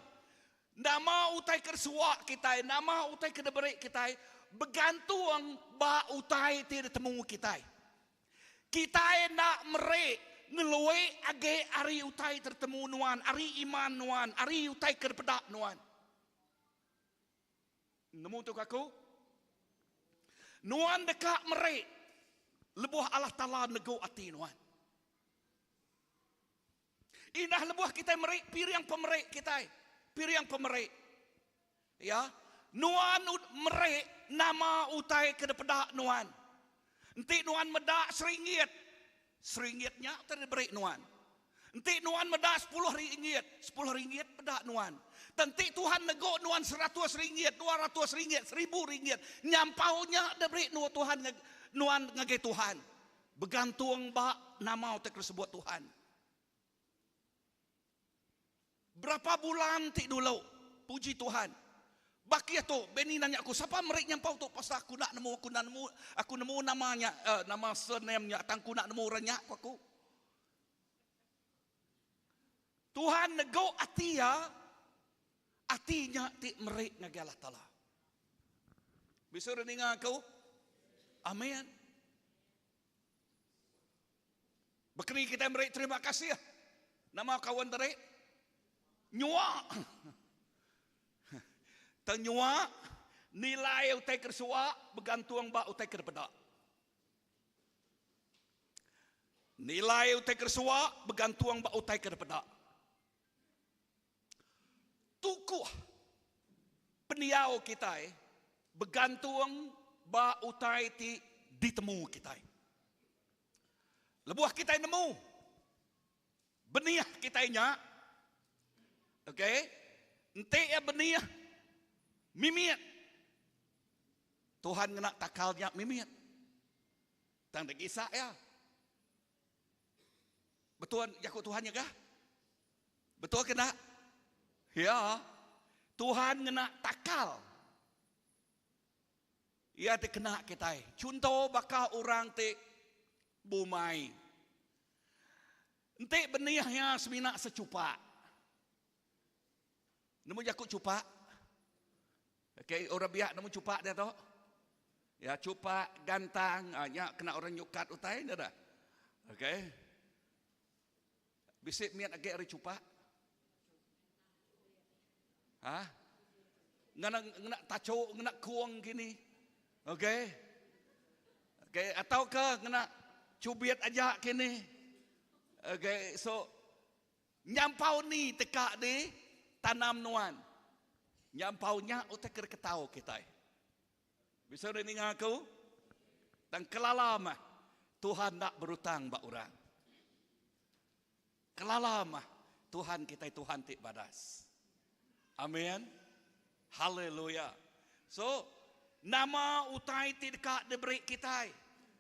Nama utai ke disuak kitai, nama utai ke diberi kitai begantung ba utai ti ditemu kitai. Kitai enda meri ngelui agi ari utai ti ditemu nuan, ari iman nuan, ari utai ke dipeda nuan. Nemu tu ke aku? Nuan deka meri lebuh Allah Taala negu ati nuan. Indah lebuh kitai meri piring pemeri kitai, piring pemeri. Ya, nuan meri nama utai ke dipeda nuan. Enti nuan meda seringgit, seringgit nya utai diberi nuan. Enti nuan meda sepuluh ringgit, sepuluh ringgit peda nuan. Tang enti Tuhan nego nuan seratus ringgit, 200 ringgit, seribu ringgit, nyampau nya diberi Tuhan nuan ngagai Tuhan. Begantung ba nama utai ke disebut Tuhan. Berapa bulan ti dulu, puji Tuhan. Bakih tu, Benny nanya aku, sapa meri nyampau tu pasal aku enda nemu, aku enda nemu, aku nemu nama nya, uh, nama surname nya tang aku enda nemu orang nya ku aku. Tuhan negu ati iya, ati nya ti meri ngagai Allah Taala. Bisi orang ninga aku? Amin. Bekeni kitai meri terima kasih. Nama kawan tadi? Nyua. Tang nyua nilai utai ke disuwa begantung ba utai ke dipeda. Nilai utai ke disuwa begantung ba utai ke dipeda. Tukuh pendiau kitai begantung ba utai ti ditemu kitai. Lebuh kitai nemu benih kitai nya, okey, enti iya benih mimit, Tuhan ngena takal nya mimit. Tang dek isak iya. Betul jaku Tuhan nya kah? Betul ke enda? Ya. Tuhan ngena takal. Iya ti kena kitai. Chunto baka orang ti bumai. Enti benih iya semina sechupak. Nemu jaku chupak? Okey, orang biak nemu chupak diatu? Ya, chupak, gantang, ah, nya kena orang nyukat utai enda dah. Okey. Bisi mit agi ari chupak? Ha? Ngena ngena tachu, ngena kung kini. Okey. Okey, atau ke ngena cubit aja kini. Okey, so nyampau ni teka di tanam nuan. Nyampau nya utai ke ketau kitai. Bisa udah ninga aku? Tang kelala mah Tuhan enda berutang ba orang. Kelala mah Tuhan kitai Tuhan ti badas. Amin. Haleluya. So, nama utai ti deka diberi kitai?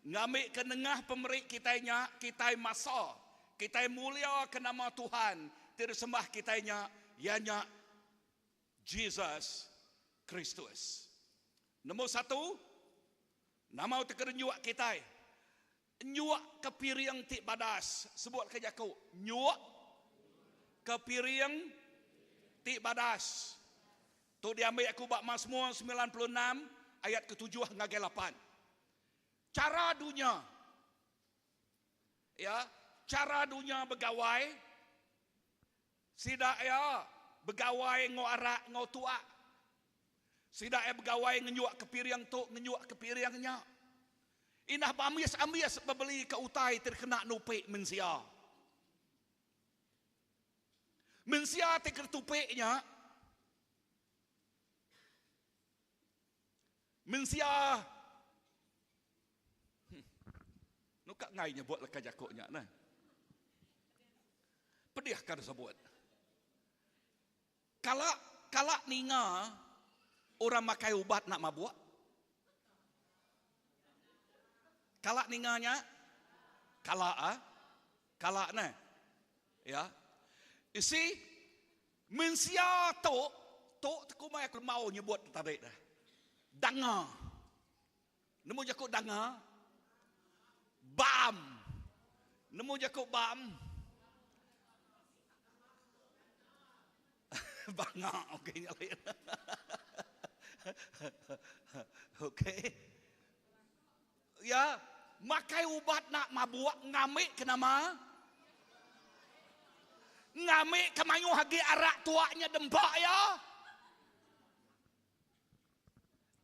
Ngambika nengah pemeri kitai nya, kitai masa, kitai muliaka nama Tuhan ti disembah kitai nya, iya nya Jesus Kristus. Nombor satu, nama utai ke nyuak kitai? Nyuak ke piring ti badas. Sebut ke jaku, nyuak ke piring ti badas. Tu diambi aku ba Mazmur 96 ayat ketujuh ngagai lapan. Chara dunya ya, chara dunya begawai sida iya begawai enggau arak enggau tuak. Sida iya begawai ngenyuak ke piring tu ngenyuak ke piring nya. Indah beambis-ambis bebeli ke utai ti dikena nupi mensia. Mensia ti ke ditupi nya mensia hmm, nuka ngai nyebut leka jaku nya nah. Pedih ka disebut. Kala kala ninga orang makai ubat nak mabuk? Kala ninga nya? Kala ah. Kala neh. Ya. You see, mensia tu tu kumbai aku lemau nyebut tadi dah. Danga. Nemu jaku danga? Bam. Nemu jaku bam? Banga okey nya lain. Okey. Ya, makai ubat nak mabuk ngambi ke nama? Ngambi ke mayuh agi arak tuak nya dempa ya.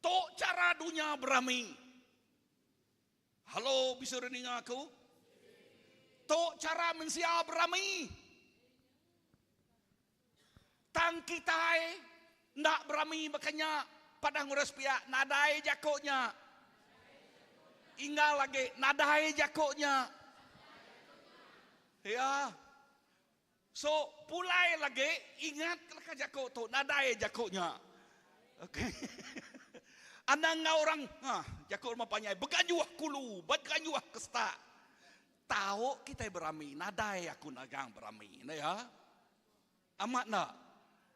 Tu chara dunya berami. Halo, bisi orang ninga aku? Tu chara mensia berami. Tang kitai enda berami baka nya, padah ngurus piak nadai jaku nya. Inggal agi nadai jaku nya. Ya. So pulai lagi ingat leka jaku tu nadai jaku nya. Okey. Anang enggau orang ha jaku rumah panjai beganjuh kulu beganjuh ke setak. Tau kitai berami nadai aku nagang berami enda ya. Amat enda.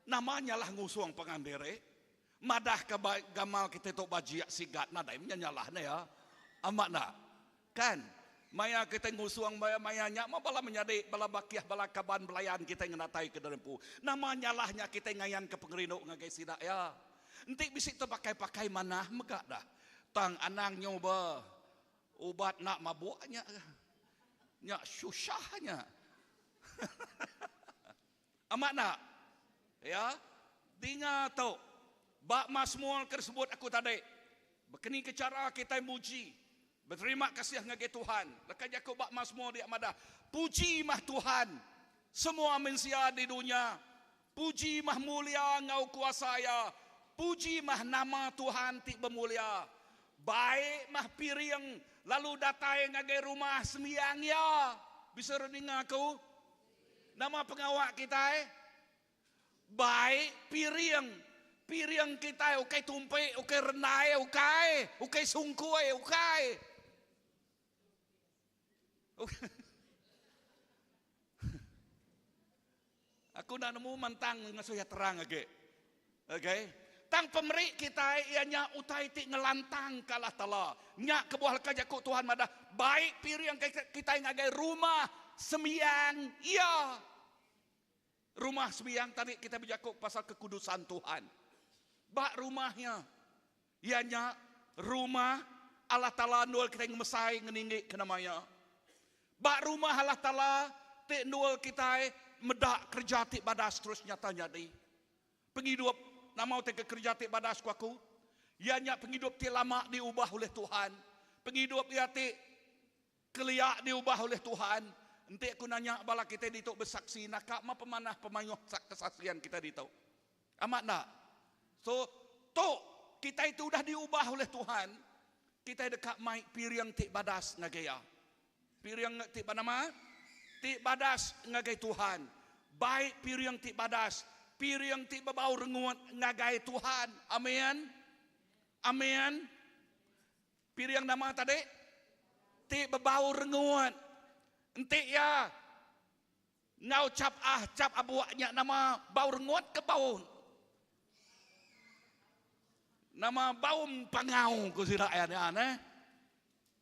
Nama nyalah ngusung pangan diri madah ka gamal kitai tu bajik sigat nadai menya nyalah enda ya. Amat enda. Kan, maya kitai ngusung maya maya nya meh bala menyadi, bala bakih, bala kaban belayan kitai ngenatai ke diri empu. Nama nyalah nya kitai ngayanka pengerindu ngagai sida iya. Enti bisi tepakai-pakai manah mega dah. Tang anang nyu be ubat enda mabuk nya. Nya susah nya. Amat enda? Ya. Dinga tu. Ba Masmur ke disebut aku tadi. Bekeni ke chara kitai muji, beterima kasih ngagai Tuhan. Leka jaku ba Masmur dia madah, Puji mah Tuhan, semua mensia di dunya. Puji mah mulia enggau kuasa Iya. Puji mah nama Tuhan ti bemulia. Bai mah piring lalu datai ngagai rumah sembiang Iya. Bisa re ninga aku? Nama pengawa kitai? Bai piring. Piring kitai ukai tumpi, ukai rendai, ukai, ukai sungkui, ukai. Aku enda nemu mantang ngasuh iya terang agi. Okay. Tang pemeri kitai iya nya utai ti ngelantangka Allah Taala. Nya kebuah leka jaku Tuhan madah, bai piring kitai ngagai rumah sembiang Iya. Rumah sembiang tadi kitai bejaku pasal kekudusan Tuhan. Ba rumah iya, iya nya rumah Allah Taala endur kitai ngemesai ngeninggi ke nama Iya. Ba rumah Allah Taala ti endur kitai meda kereja ti badas terus nyata nyadi. Pengidup, nama utai ke kereja ti badas ku aku? Iya nya pengidup ti lama diubah ulih Tuhan. Pengidup iya ti kelia diubah ulih Tuhan. Enti aku nanya bala kitai ditu besaksi naka meh pemanah pemayuh kesaksian kitai ditu. Amat enda? So, tu kitai ti udah diubah ulih Tuhan, kitai deka mai piring ti badas ngagai Iya. Piring ti ba nama? Ti badas ngagai Tuhan. Bai piring ti badas, piring ti bebau rengut ngagai Tuhan. Amin. Amin. Piring nama tadi? Ti bebau rengut. Enti iya Enggau chap ah chap abuk nya nama bau rengut ke bau nama bau empangau ku sida iya nya neh.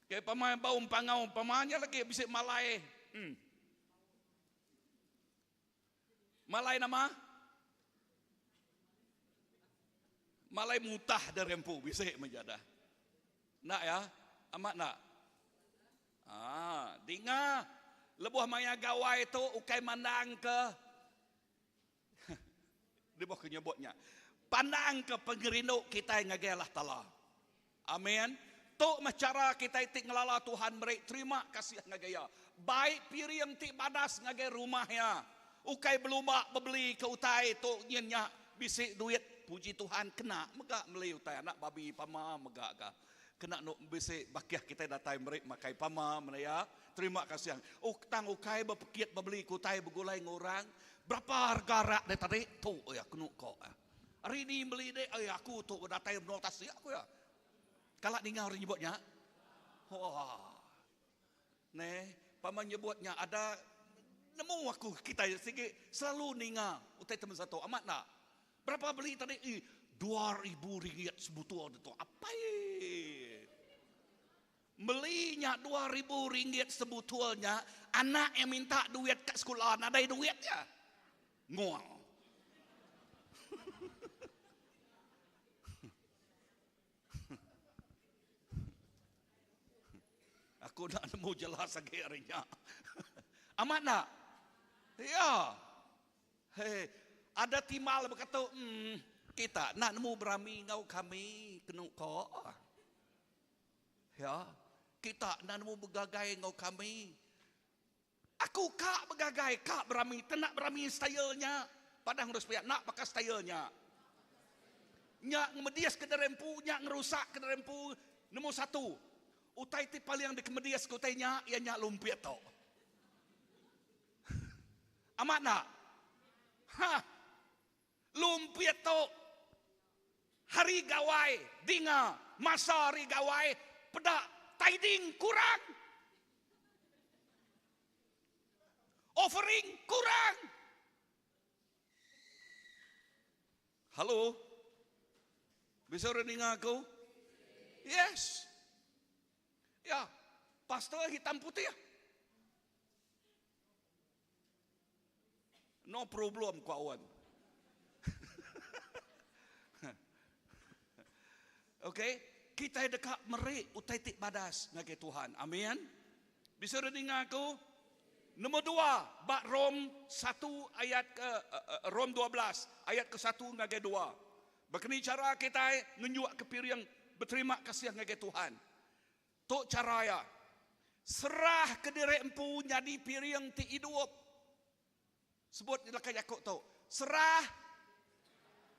Ke pamai bau empangau pama nya lagi bisi malai em. Malai nama? Malai mutah diri empu bisi meh jadah. Enda ya? Amat enda? Aa, dinga lebuh maya gawai tu ukai mandang ke lebuh ke nyebut nya. Pandang ke pengerindu kitai ngagai Allah Taala. Amin. Tu meh chara kitai ti ngelala Tuhan meri terima kasih ngagai Iya. Bai piring ti badas ngagai rumah Iya. Ukai belumba bebeli ke utai tu nyin nya bisi duit puji Tuhan kena mega meli utai anak babi pama mega ga. Kena enu bisi bakih kitai datai meri makai pama meda iya. Terima kasih. Tang ukai bepekit bebeli ke utai begulai enggau orang. Berapa harga rak deh tadi? Tu iya kenu ko. Hari ni meli deh ai aku tu datai menua tasik ku iya. Kala ninga orang nyebut nya? Wah. Neh, pama nyebut nya ada nemu aku kitai sigi selalu ninga utai temen satu. Amat enda? Berapa beli tadi? Ih, 2000 ringgit sebutul ditu. Apai. Meli nya 2000 ringgit sebutul nya, anak yang minta duit kat sekula nadai duit iya. Ngual. Aku enda nemu jelas agi ari nya. Amat enda? Ya. Hei, ada timbal baka tu, emm, kita enda nemu berami enggau kami kenu ko. Ya, kita enda nemu begagai enggau kami. Aku ka begagai, ka berami, te enda berami style nya. Padah ngurus pia, enda baka style nya. Nya ngemedis ke diri empu, nya ngerusak ke diri empu. Nombor satu, utai ti paling dikemedis ke utai nya, iya nya lumpit tu. Amat enda? Hah. Lumpit tu hari gawai dinga masa hari gawai peda tiding kurang. Offering kurang. Halo. Bisa orang ninga aku? Yes. Ya, pastor hitam putih. No problem ku awan. Okay, kitai deka meri utai ti badas ngagai Tuhan. Amin. Bisa orang ninga aku? Nombor dua, ba Rom satu ayat ke Rom 12 ayat ke satu ngagai dua. Baka ni chara kitai ngenyuakka piring beterima kasih ngagai Tuhan? Tu chara iya. Serahka diri empu nyadi piring ti idup. Sebut leka jaku tu. Serah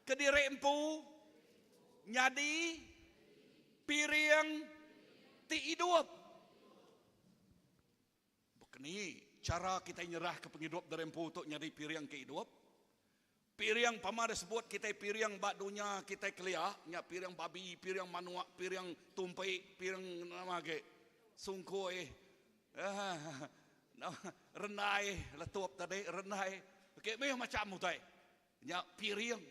ke diri empu nyadi piring ti idup. Baka ni chara kitai nyerahka pengidup diri empu tu nyadi piring ke idup? Piring pama disebut kitai piring ba dunya kitai kelia nya piring babi, piring manuk, piring tumpi, piring nama agi sungkui. Rendai letup tadi rendai okey mih macam utai nya piring.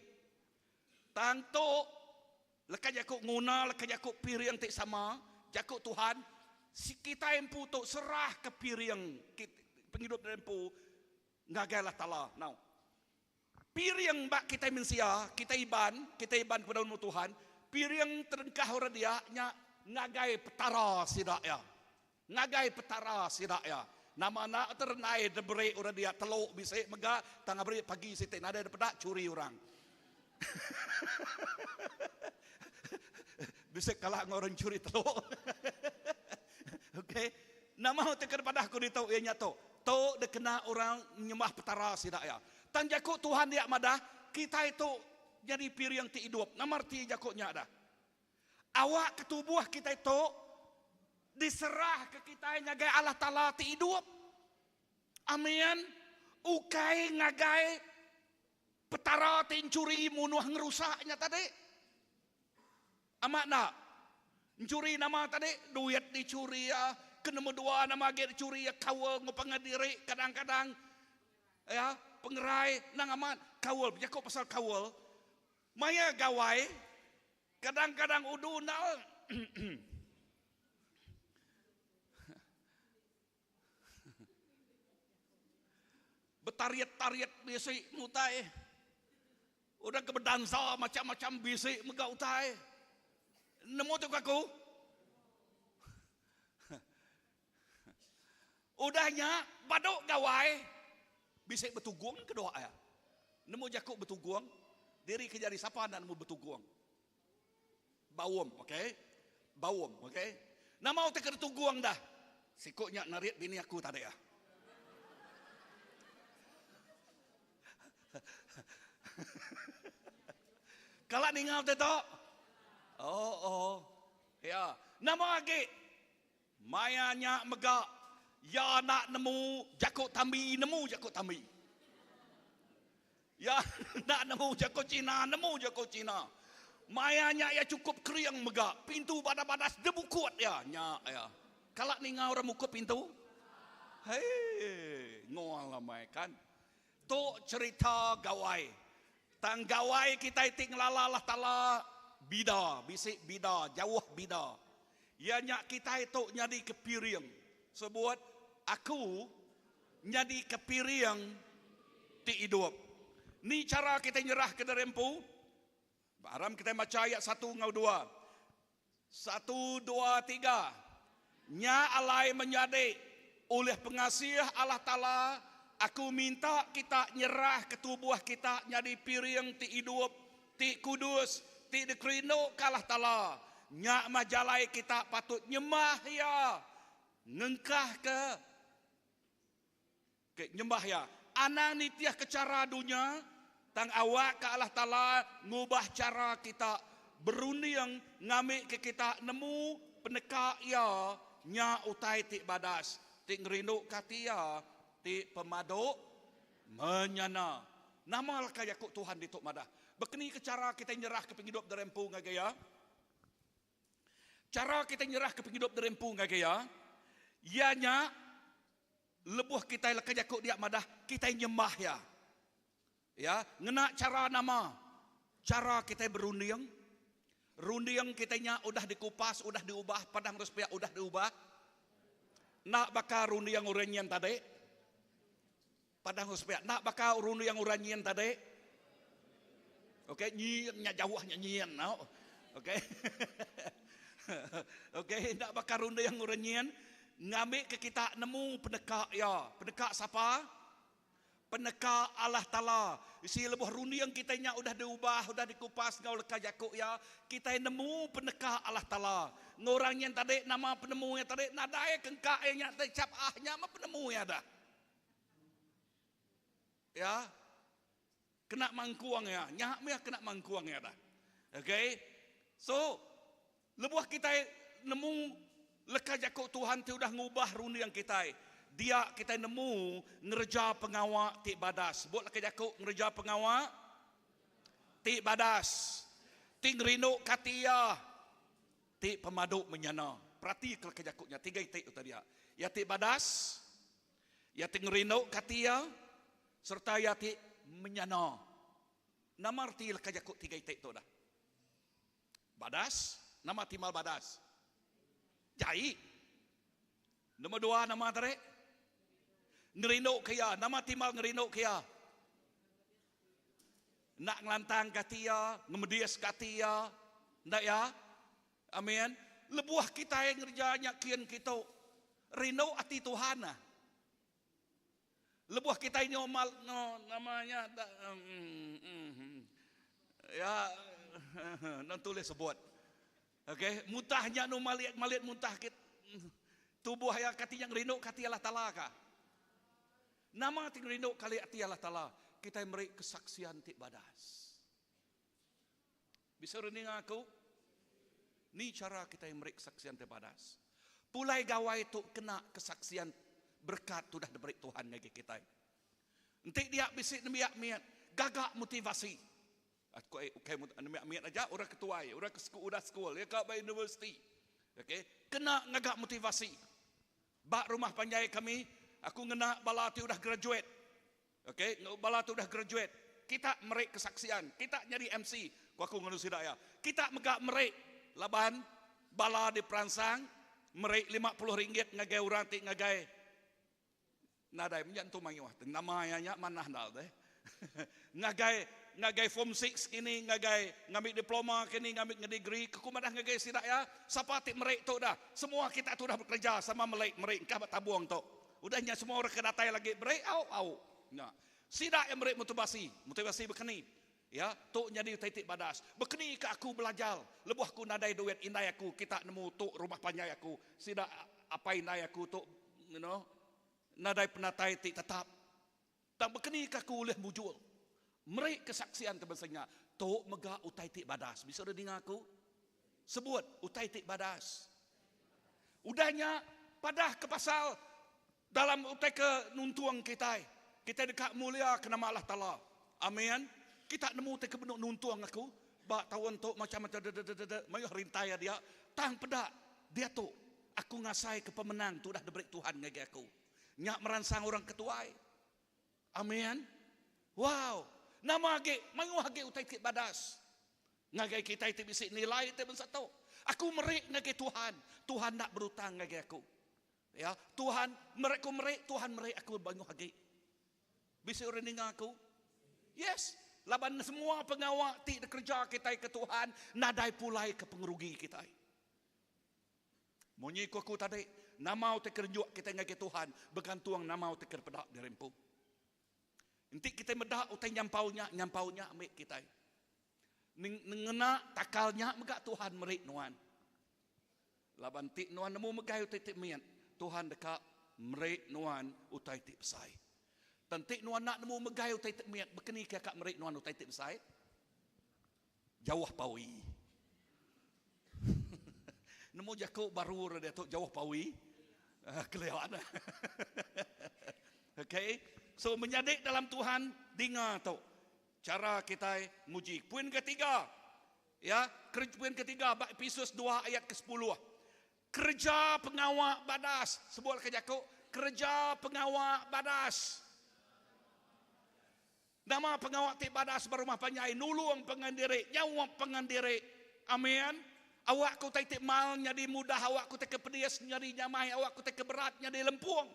Tang tu leka jaku nguna leka jaku piring ti sama jaku Tuhan kitai empu tu serahka piring pengidup diri empu ngagai Allah Taala. Now piring ba kitai mensia kitai Iban kitai Iban kepada nemu Tuhan piring terengkah orang dia nya ngagai petara sida iya. Ngagai Petara sida iya. Nama enda terenai diberi orang dia teluk bisi mega tang beri pagi siti nadai dipeda churi orang. Bisi kala enggau orang churi teluk. Okey. Nama ti ke dipadah aku ditu iya nya tu. Tu dikena orang nyembah Petara sida iya. Tang jaku Tuhan dia madah kitai tu nyadi piring ti idup. Nama reti jaku nya dah? Awakka tubuh kitai tu diserahka kitai ngagai Allah Taala ti idup. Amin. Ukai ngagai petara ti enchuri munuh ngerusak nya tadi. Amat enda? Enchuri nama tadi? Duit dichuri iya, ke nombor dua nama agi dichuri iya kaul enggau pangan diri kadang-kadang. Ya, pengerai endang amat kaul bejaku pasal kaul. Maya gawai, kadang-kadang udu enda betarit-tarit bisi mutai. Udah ke bedansa macam-macam bisi mega utai. Nemu tu aku? Udah nya badu gawai bisi betugung ke doa iya. Nemu jaku betugung diri ke jari sapa enda nemu betugung. Baum okey. Baum okey. Nama utai ke ditugung dah? Siku nya narit bini aku tadi ah. Kala ninga utai tu? Oh oh. Ya. Nama agi Maya nya mega iya enda nemu jaku Tambi nemu jaku Tambi. Iya enda nemu jaku Cina nemu jaku Cina. Maya nya iya chukup kering mega pintu badas-badas dibukut iya. Nya iya. Kala ninga orang mukut pintu? Hei, ngol amai kan. Tu cherita gawai. Tang gawai kitai ti ngelala Allah Taala bida, bisi bida, jauh bida. Iya nya kitai tu nyadika piring. Sebut, Aku nyadika piring ti idup. Ni chara kitai nyerahka diri empu? Aram kitai macha ayat satu enggau dua. Satu, dua, tiga. Nya alai menyadi, ulih pengasih Allah Taala, aku minta kita nyerahka tubuh kita nyadi piring ti idup, ti kudus, ti dikerinduka Allah Taala. Nya mah jalai kita patut nyembah Iya, ngengkahka. Ke nyembah Iya. Anang nitihka chara dunya, tang awakka Allah Taala ngubah chara kita berunding ngambika kita nemu peneka Iya nya utai ti badas, ti ngerinduka ati Iya, ti pemadu menyana. Nama leka jaku Tuhan ditu madah? Bekenika chara kitai nyerahka pengidup diri empu ngagai Iya? Chara kitai nyerahka pengidup diri empu ngagai Iya, iya nya lebuh kitai leka jaku dia madah kitai nyembah Iya. Ya, ngena chara nama? Chara kitai berunding. Runding kitai nya udah dikupas, udah diubah, padang terus pia udah diubah. Enda baka runding orang nyin tadi. Padang terus pia, enda baka runding orang nyin tadi. Okey, nyin nya jauh nya nyin tau. Okey. Okey, enda baka runding orang nyin. Ngambika kita nemu peneka Iya. Peneka sapa? Peneka Allah Taala. Isi lebuh runding kitai nya udah diubah, udah dikupas enggau leka jaku Iya, kitai nemu peneka Allah Taala. Enggau orang nyin tadi nama penemu iya tadi nadai kengka iya nya tadi chap ah nya meh penemu iya dah. Ya. Kena mangkung iya. Nya meh kena mangkung iya dah. Okay. So, lebuh kitai nemu leka jaku Tuhan ti udah ngubah runding kitai, dia kitai nemu ngereja pengawa ti badas. Sebut leka jaku ngereja pengawa ti badas. Ti ngerinduka ati iya ti pemadu menyana. Peratika leka jaku nya tiga iti utai dia. Iya ti badas, iya ti ngerinduka ati iya, sereta iya ti menyana. Nama reti leka jaku tiga iti tu dah? Badas, nama timbal badas? Jai. Nombor dua nama tadi? Ngerinduka iya. Nama timbal ngerinduka iya? Enda ngelantangka ati iya, ngemediska ati iya. Enda iya? Amin. Lebuh kitai ngereja nya kin kitu, rindu ati Tuhan. Lebuh kitai nyu mal no nama nya ya nang tulis sebut. Okey, mutah nya nu malit malit muntah kit tubuh iya kati nya ngerindu ka ati Allah Taala ka. Nama ti ngerindu kali ati Allah Taala? Kitai meri kesaksian ti badas. Bisa reninga aku? Ni chara kitai meri kesaksian ti badas? Pulai gawai tu kena kesaksian berekat ti udah diberi Tuhan ngagai kitai. Enti dia bisi nembiak mit, gaga motivasi. Aku eh, ukai nembiak mit aja, orang ke tuai, orang ke udah sekul, iya ka ba universiti. Okey, kena ngaga motivasi. Ba rumah panjai kami, aku ngena bala ti udah graduate. Ok, enggau bala ti udah graduate, kita meri kesaksian, kita nyadi MC, ku aku nganu sida iya. Kita mega meri laban bala diperansang meri 50 ringgit ngagai orang ti ngagai nadai menya entu mayuh ti nama iya nya manah endal deh. Ngagai ngagai form six kini ngagai ngambi diploma kini ngambi degree ke ku madah ngagai sida iya sapa ti meri tu dah semua kita tu udah bekereja sama meli meri engkah ba tabung tu. Udah nya semua orang ke datai lagi beri au au nya. Sida iya meri motivasi. Motivasi bekeni. Ya, tu nyadi utai ti badas. Bekeni ke aku belajar lebuh aku nadai duit indai aku kita nemu tu rumah panjai aku. Sida apai indai aku tu you know nadai penatai ti tetap. Tang bekeni ke aku ulih mujur. Meri kesaksian ke bansa nya. Tu mega utai ti badas. Bisi orang ninga aku? Sebut utai ti badas. Udah nya, padah ke pasal dalam utai ke nuntung kitai. Kitai deka mulia ke nama Allah Taala. Amin. Kita nemu utai ke benung nuntung aku ba taun tu macam dedededede mayuh rintai dia. Tang peda diatu aku ngasai ke pemenang tu udah diberi Tuhan ngagai aku. Nya meransang orang ke tuai. Amin. Wow. Nama agi mayuh agi utai ti badas ngagai kitai ti bisi nilai ti bansa tu. Aku meri ngagai Tuhan, Tuhan enda berutang ngagai aku. Ya, Tuhan meri aku meri, Tuhan meri aku mayuh agi. Bisi orang ninga aku? Yes. Laban semua pengawa ti dikereja kitai ke Tuhan nadai pulai ke pengerugi kitai. Munyi ku aku tadi, nama utai ke renjuk kitai ngagai Tuhan begantung nama utai ke dipeda diri empu. Enti kitai meda utai nyampau nya, nyampau nya ambi kitai. Ngena takal nya mega Tuhan meri nuan. Laban enti nuan nemu megai utai ti mit, Tuhan deka meri nuan utai ti besai. Tang enti nuan enda nemu megai utai ti mit, baka ni ke ka meri nuan utai ti besai? Jauh pawi. Nemu jaku baru ra diatu jauh pawi. Kelia ne. Okay. So menyadi dalam Tuhan dinga tu. Cara kitai nguji. Poin ketiga. Ya, poin ketiga ba Epesus 2 ayat ke-10. Kereja pengawa badas. Sebut ke jaku, kereja pengawa badas. Nama pengawa ti badas ba rumah panjai nulung pengan diri, nyaup pengan diri. Amin. Awak ke utai ti mal nyadi mudah, awak ke utai ke pedis nyadi nyamai, awak ke utai ke berat nyadi lempung.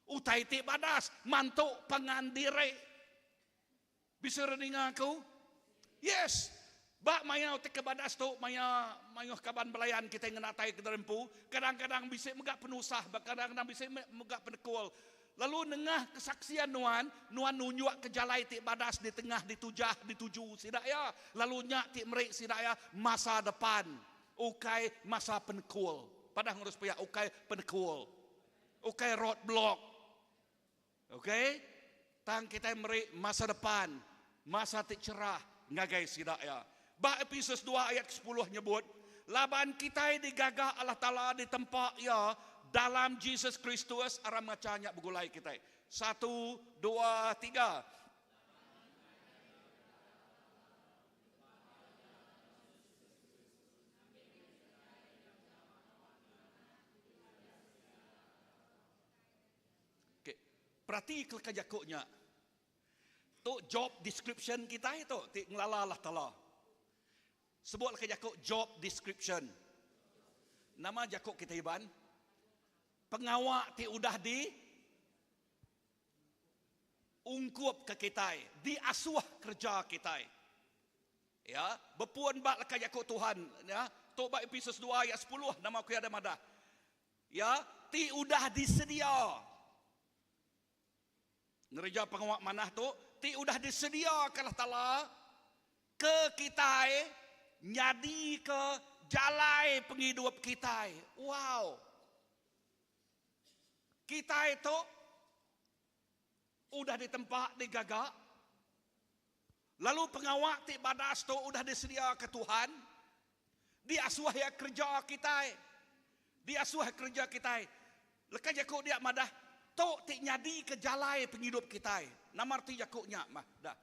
Utai ti badas mantu pengan diri. Bisi orang ninga aku? Yes. Ba maya utai ke badas tu, maya mayuh kaban belayan kitai ngenatai ke diri empu, kadang-kadang bisi mega penusah, kadang-kadang bisi mega penekul. Lalu nengah kesaksian nuan, nuan nunjukka jalai ti badas ditengah ditujah dituju sida iya, lalu nya ti meri sida iya masa depan, ukai masa penekul. Padah ngurus pia, ukai penekul. Ukai road block. Ok. Tang kitai meri masa depan, masa ti cerah ngagai sida iya. Ba Epesus dua ayat kesepuluh nyebut, Laban kitai digaga Allah Taala ditempa Iya dalam Jesus Kristus, aram macha nya begulai kitai. Satu, dua, tiga. Okay. Perati ke leka jaku nya. Tu job description kitai tu ti ngelala Allah Taala. Sebut leka jaku job description. Nama jaku kitai Iban? Pengawa ti udah di ungkup ke kitai, diasuh kereja kitai. Ya, bepun ba leka jaku Tuhan ya. Tu ba Epesus dua ayat sepuluh nama ku iya ada madah. Iya ti udah disedia ngereja pengawa manah tu, ti udah disediaka Allah Taala ke kitai nyadika jalai pengidup kitai. Wow! Kitai tu udah ditempa, digaga, lalu pengawa ti badas tu udah disediaka Tuhan, diasuh Iya kereja kitai. Diasuh kereja kitai. Leka jaku dia madah, tu ti nyadika jalai pengidup kitai. Nama reti jaku nya mah dah.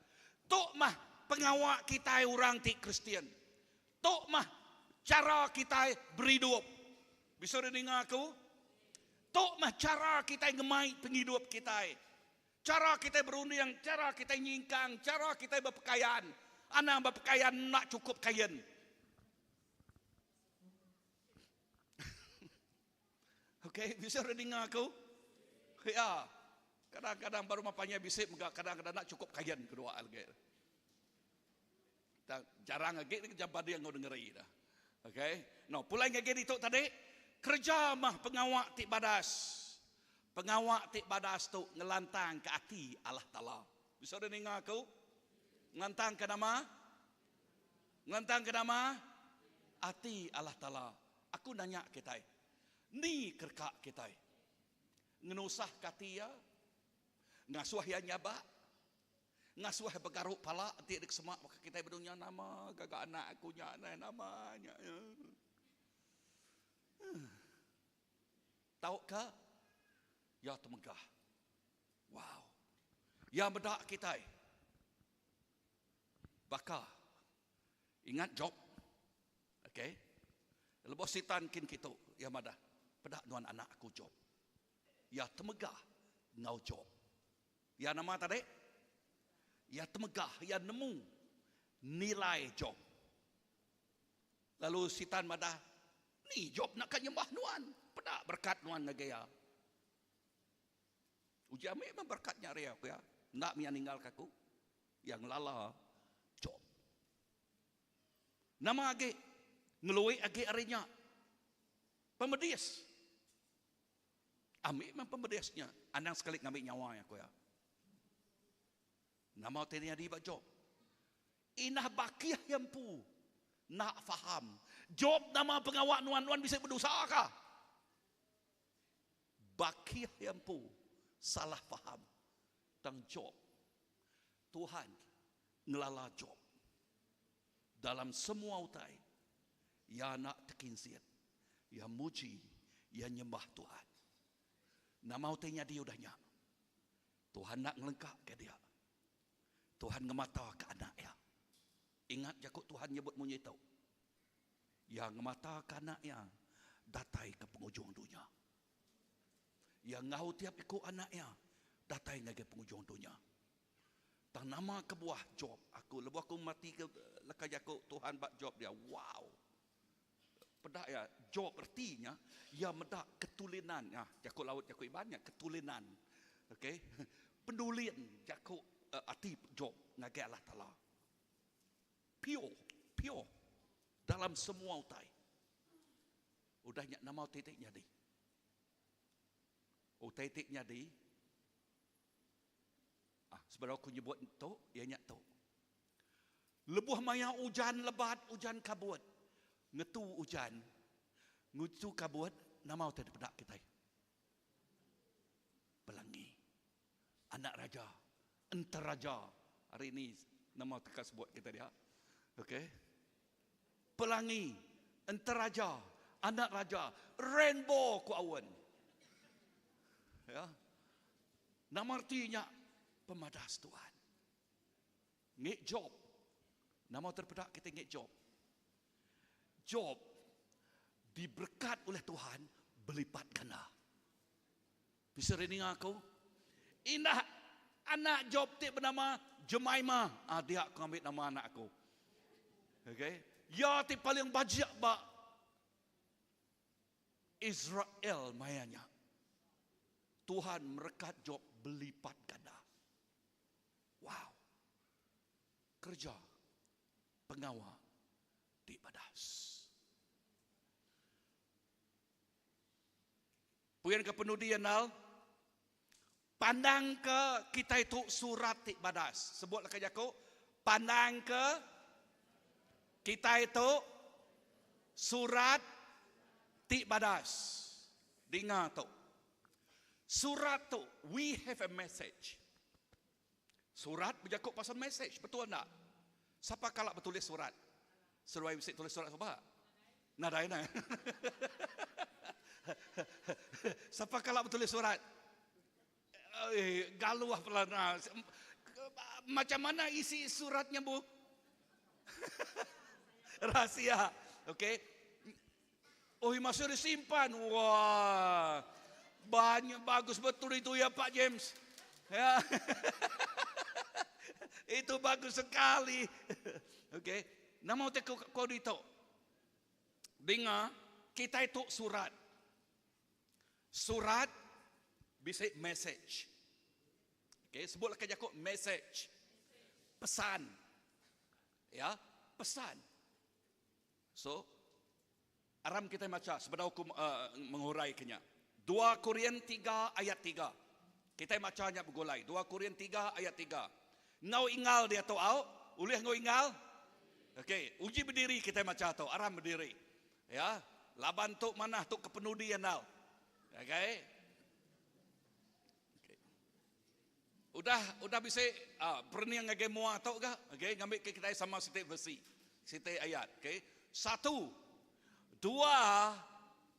Tu mah pengawa kitai orang ti Kristian. Tu mah chara kitai beridup. Bisi orang ninga aku? Tu meh chara kitai ngemai pengidup kitai. Chara kitai berunding, chara kitai nyingkang, chara kitai bepekayan. Anang bepekayan enda chukup kain. Okey, bisi orang ninga aku? Ya. Kadang-kadang ba rumah panjai bisi mega kadang-kadang enda chukup kain kedua agi. Tang jarang agi ne keja bading enggau nengeri dah. Okey. No, pulai ngagai ditu tadi, kereja mah pengawa ti badas. Pengawa ti badas tu ngelantangka ati Allah Taala. Bisi orang ninga aku? Ngelantangka nama? Ngelantangka nama? Ati Allah Taala. Aku nanya kitai, ni kereka kitai? Ngenusahka ati iya? Ngasuh iya nyabak? Ngasuh begaru pala enti dek sema baka kitai bedunya nama gaga anak aku nya neh nama nya. Tauka iya temegah. Wow. Iya meda kitai baka ingat Job. Okay. Lebuh sitan kin kitu iya madah peda nuan anak aku Job. Iya temegah enggau Job. Iya nama tadi? Iya temegah, iya nemu nilai Job. Lalu Sitan madah, Ni Job enda ka nyembah nuan, peda berekat nuan ngagai iya. Uji ami meh berekat nya ari aku iya, enda mih iya ninggalka aku. Iya ngelala Job. Nama agi ngelui agi ari nya? Pemedis. Ambi meh pemedis nya, anang sekali ngambi nyawa iya, ku iya. Nama utai nyadi ba Job? Indah bakih iya empu enda faham. Job nama pengawa nuan, nuan bisi bedosa ka? Bakih iya empu salah faham. Tang Job, Tuhan ngelala Job. Dalam semua utai, iya enda tekinsit. Iya muji, iya nyembah Tuhan. Nama utai nyadi udah nya? Tuhan enda ngelengkaka dia. Tuhan ngemataka anak iya. Ingat jaku Tuhan nyebut munyi tu. Iya ngemataka anak iya datai ke pengujung dunya. Iya enggau tiap iku anak iya datai ngagai pengujung dunya. Tang nama kebuah Job aku lebuh aku mati ke leka jaku Tuhan ba Job dia wow. Peda iya Job reti nya iya meda ketulinan nya jaku laut jaku Iban nya ketulinan. Okey. Pendulin jaku ati Job ngagai Allah Taala. Pure, pure. pure dalam semua utai. Udah nya nama utai ti nyadi? Utai ti nyadi ah sebedau aku nyebut tu iya nya tu. Lebuh maya ujan lebat, ujan kabut, ngetu ujan, ngetu kabut, nama utai dipeda kitai? Pelangi. Anak raja, enteraja. Hari ini nama teka sebut kita dia. Okey. Pelangi, enteraja, anak raja, rainbow ku awen. Ya. Nama arti nya pemadas Tuhan. Ngek Job. Nama terpeda kita ngek Job. Job diberkat oleh Tuhan berlipat ganda. Bisa ninga aku? Indah anak Job ti bernama Jemima. Ah, dia aku ambil nama anak aku. Okay. Ya ti paling bajik ba Israel mayanya. Tuhan merekat Job berlipat ganda. Wow. Kerja pengawa ti badas. Puin ke penudi andal, pandang ke kitai tu surat ti badas. Sebut leka jaku, pandang ke kitai tu surat ti badas. Dinga tu. Surat tu, we have a message. Surat bejaku pasal message, betul enda? Sapa kala betulis surat? Seduai bisi tulis surat suba? Nadai neh. Sapa kala betulis surat? Eh, galuh pelana. Macam mana isi suratnya, Bu? Rahsia. Okey. Oh, masih disimpan. Wah. Banyak bagus betul itu ya Pak James. Ya. itu bagus sekali. Okey. Nama utai kau ditu. Dengar, kita itu surat. Surat bisi message. Okey, sebutlah ke jaku message. Pesan. Ya, pesan. So, aram kitai macha sebedau aku menguraika nya. Dua Korin tiga ayat tiga. Kitai macha nya begulai. Dua Korin tiga ayat tiga. Enggau ingal diatu au, ulih enggau ingal? Okey, uji bediri kitai macha tu. Aram bediri. Ya, laban tu manah tu kepenudi andal. Okey. Okey. Udah udah bisi perening ngagai mua tu ga okay ngambika kitai sama siti versi siti ayat okay. Satu dua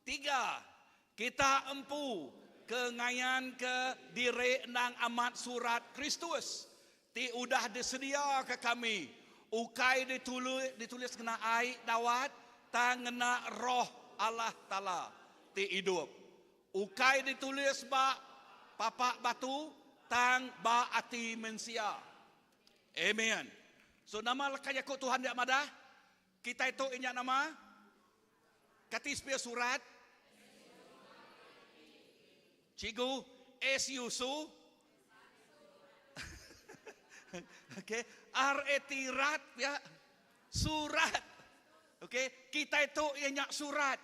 tiga kita empu ke ngayanka diri endang amat surat Kristus ti udah disediaka kami ukai ditulis ditulis ngena ai dawat tang ngena roh Allah Taala ti idup. Ukai ditulis ba papak batu tang ba ati mensia. Amen. So nama leka jaku Tuhan dia madah? Kitai tu inya nama? Kati sepia surat? Cikgu S U Su Okay. R A T rat ya. Surat. Okay. Kitai tu inya surat.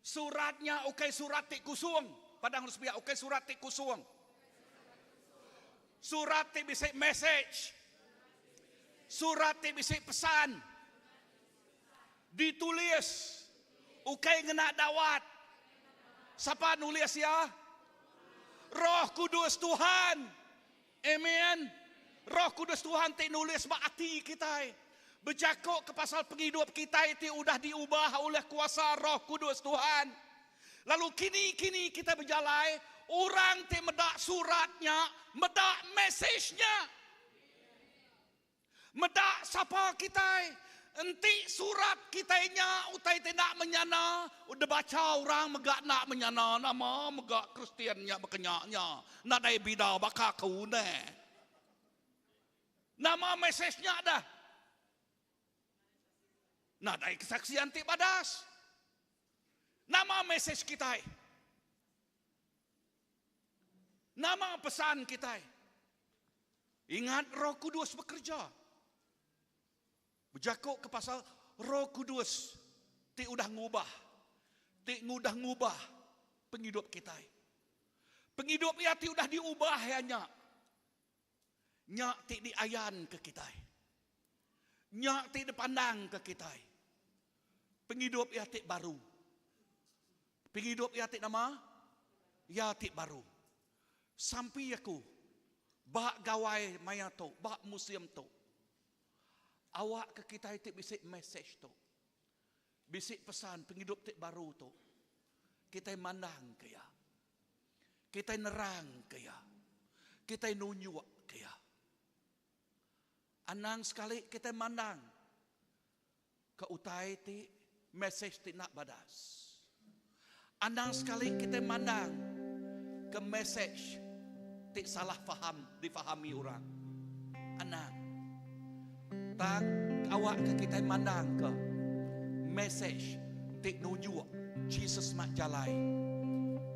Surat nya ukai surat ti kusung. Padang lu sepiak ukai surat ti kusung. Surat ti bisi message. Surat ti bisi pesan. Ditulis ukai ngena dawat. Sapa nulis iya? Roh Kudus Tuhan. Amen. Roh Kudus Tuhan ti nulis ba ati kitai. Bejaku ke pasal pengidup kitai ti udah diubah ulih kuasa Roh Kudus Tuhan. Lalu kini-kini kitai bejalai, orang ti meda surat nya, meda mesej nya. Meda sapa kitai. Enti surat kitai nya utai ti enda menyana, udah bacha orang mega enda menyana nama mega Kristian nya baka nya nya. Nadai bida baka aku neh. Nama mesej nya dah. Nadai kesaksian ti badas. Nama mesej kitai? Nama pesan kitai? Ingat Roh Kudus bekereja. Bejaku ke pasal Roh Kudus ti udah ngubah, ti ngudah ngubah pengidup kitai. Pengidup iya ti udah diubah iya nya, nya ti diayanka kitai. Nya ti dipandangka kitai. Pengidup iya ti baru. Pengidup iya ti nama? Iya ti baru. Sampi aku ba gawai maya tu, ba musim tu. Awakka kitai ti bisi mesej tu, bisi pesan pengidup ti baru tu, kitai mandangka iya. Kitai nerangka iya. Kitai nunjukka iya. Anang sekali kitai mandang ke utai ti mesej ti enda badas. Anang sekali kitai mandang ke mesej ti salah faham difahami orang. Anang. Tang awakka kitai mandang ke mesej ti nunjuk Jesus mah jalai.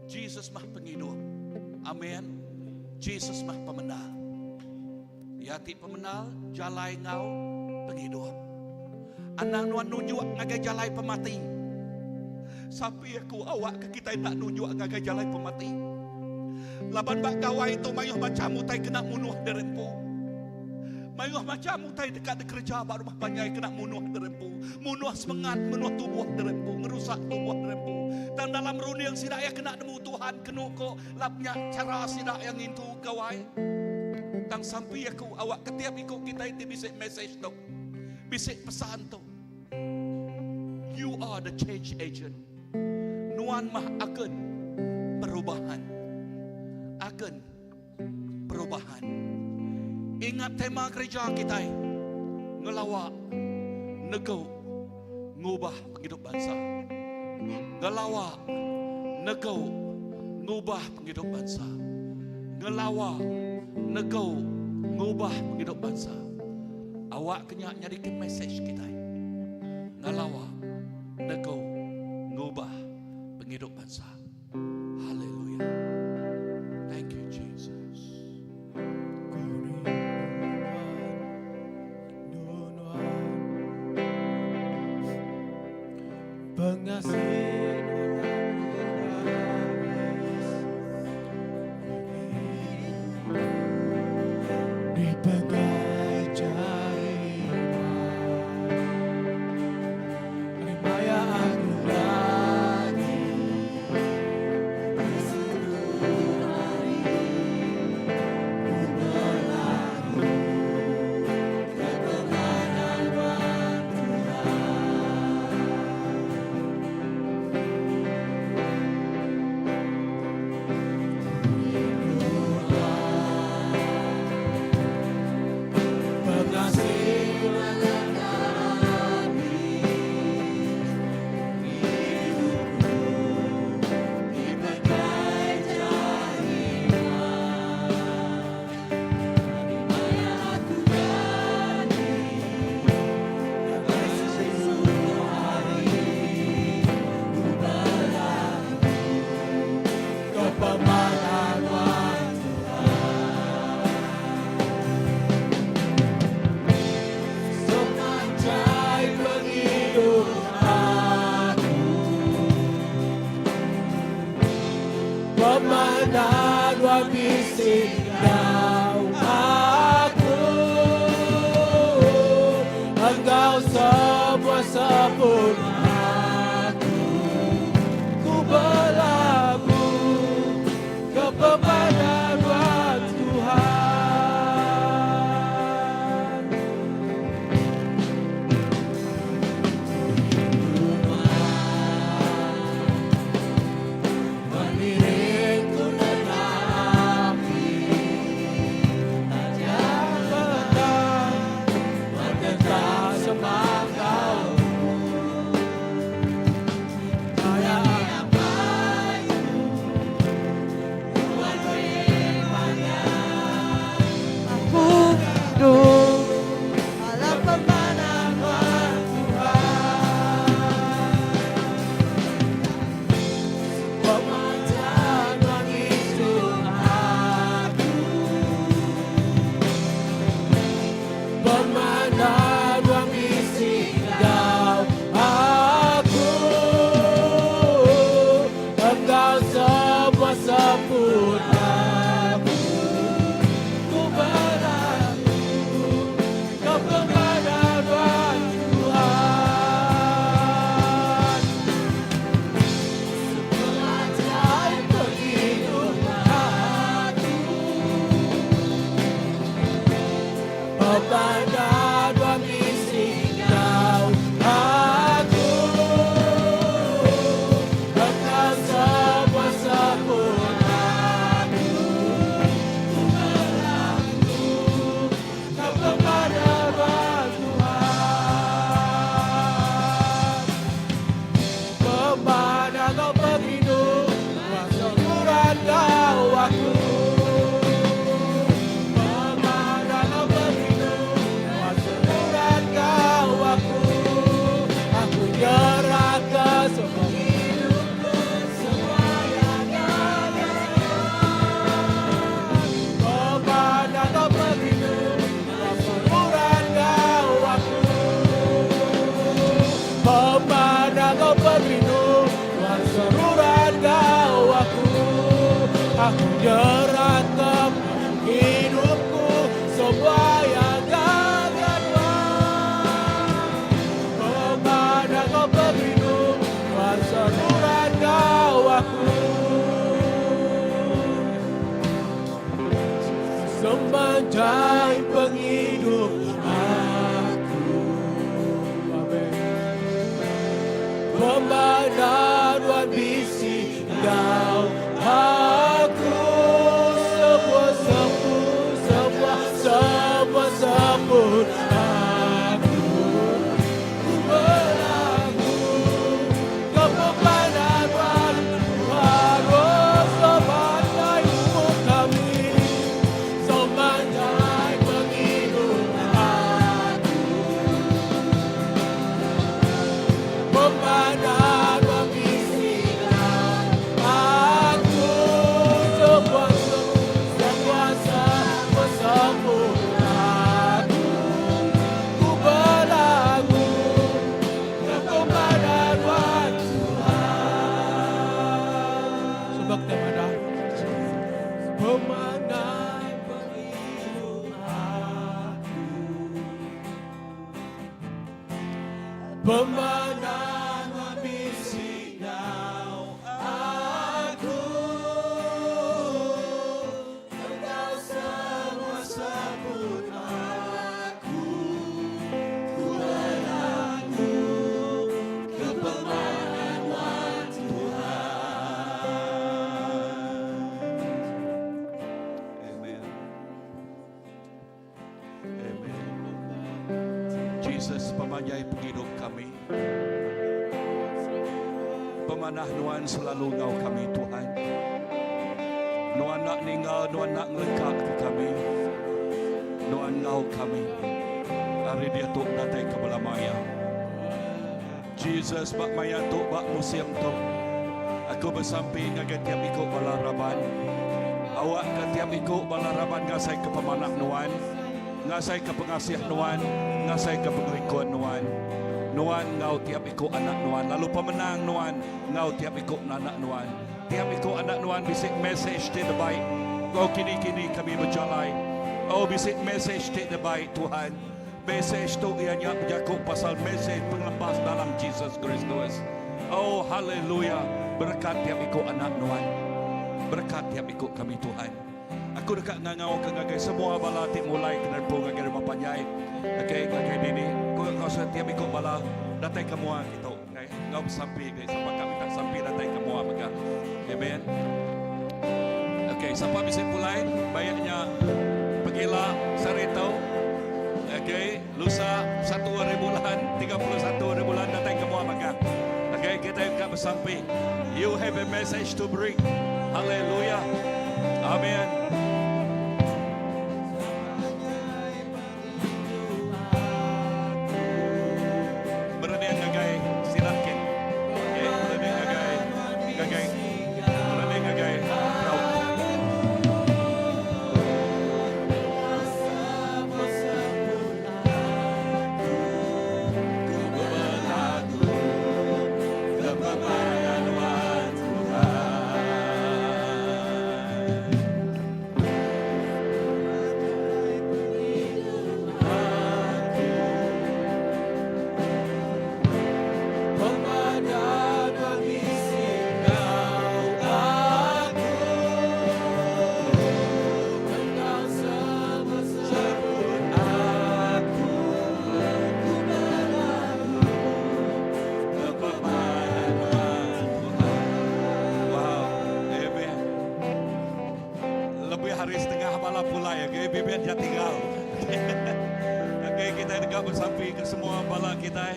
Jesus mah pengidup. Amin. Jesus mah pemendar. Iya ti pemendar jalai enggau pengidup. Anang nuan nunjuk ngagai jalai pemati. Sampi aku awakka kitai enda nunjuk ngagai jalai pemati. Laban ba gawai tu mayuh macham utai kena munuh diri empu. Mayuh macham utai deka dikereja ba rumah panjai kena munuh diri empu. Munuh semengat, munuh tubuh diri empu, ngerusak tubuh diri empu. Tang dalam runding sida iya kena nemu Tuhan kenu ko Lap nya chara sida iya ngintu gawai. Tang sampi aku awak ke tiap iku kitai ti bisi mesej tu, bisi pesan tu. You are the change agent. Nuan mah agen perubahan. Agen perubahan. Ingat tema gereja kitai ngelawa negu ngubah pengidup bansa. Ngelawa negu ngubah pengidup bansa. Ngelawa negu ngubah pengidup bansa. Awak ke nya nyadika mesej kitai. Ngelawa negu ngubah pengidup bansa. Haleluya. Thank you Jesus. Pengasih Dipegai jari Maya aku lagi Sepanjai penghidup aku Pemanah dua bisi kau aku Engkau semua sempurna aku Ku berlabuh ke pemanah Tuhan. Meniringku nerapi. Nyeraka pengidupku semua yang gaga Tuhan. Pemanah kau pengerindu Tuhan seruran kau aku. Sepanjang pengidup aku. Amen. Pemanah Tuhan bisi enggau aku. Semua sempur, semua, semua sempur aku. Ku berlagu ke pemanah Tuhan, Tuhan, oh, sepanjang umur kami, sepanjang pengidup aku. Pemanah Tuhan bisi aku. Semua, semua, semua sempur aku. Ku berlagu ke pemanah Tuhan, Tuhan. Sebab kepada pemanah penghidup aku. Pemanah bisi kau aku. Engkau semua sebut aku. Ku berlagu ke pemanah Tuhan. Amen. Amen. Jesus pemanjai penghidup kami. Pemanah Nuan selalu ngau kami Tuhan. Nuan nak ninggal, Nuan nak ngelengkap ke kami. Nuan ngau kami. Hari dia tu datai ke bala maya. Jesus bak maya tu bak musim tu. Aku bersampi ngagai tiap ikut bala raban. Awak ke tiap ikut bala raban ngasai ke pemanah Nuan. Ngasai ke pengasih Nuan. Ngasai ke pengelikun Nuan. Nuan ngau tiap ikut anak Nuan. Lalu pemenang Nuan ngau tiap ikut anak Nuan. Tiap ikut anak Nuan bisik message ti terbaik. Oh kini-kini kami berjalai. Oh bisik message ti terbaik Tuhan. Message tu ianya berjakuk pasal message penglepas dalam Jesus Kristus. Oh haleluya. Berkat tiap ikut anak Nuan. Berkat tiap ikut kami Tuhan. Aku dekat ngangau ke ngagai semua bala ti mulai kena nerpu ngagai rumah panjai. Okey, ngagai dini. Ku kau setiap ikut bala datai ke mua kita. Okay. Ngau bersampi ke sampai kami tak sampi datai ke mua mega. Amen. Okey, siapa bisa pulai? Bayarnya pergilah sarito. Okey, lusa 1 hari bulan, 31 hari bulan datang ke mua mega. Okey, kita akan bersampi. You have a message to bring. Hallelujah. Amen. Merening ngagai silakan. Okey, merening ngagai ngagai merening ngagai crowd. Ku berlagu ke pemanah Tuhan. Pemanah bisi kau aku. Engkau semua sebut aku. Ku berlagu ke pemanah Tuhan. Wow, amen. Lebih hari setengah malam pulai, okay? Bibit dia tinggal. Okay, kita dekat bersampi ke semua bala kita.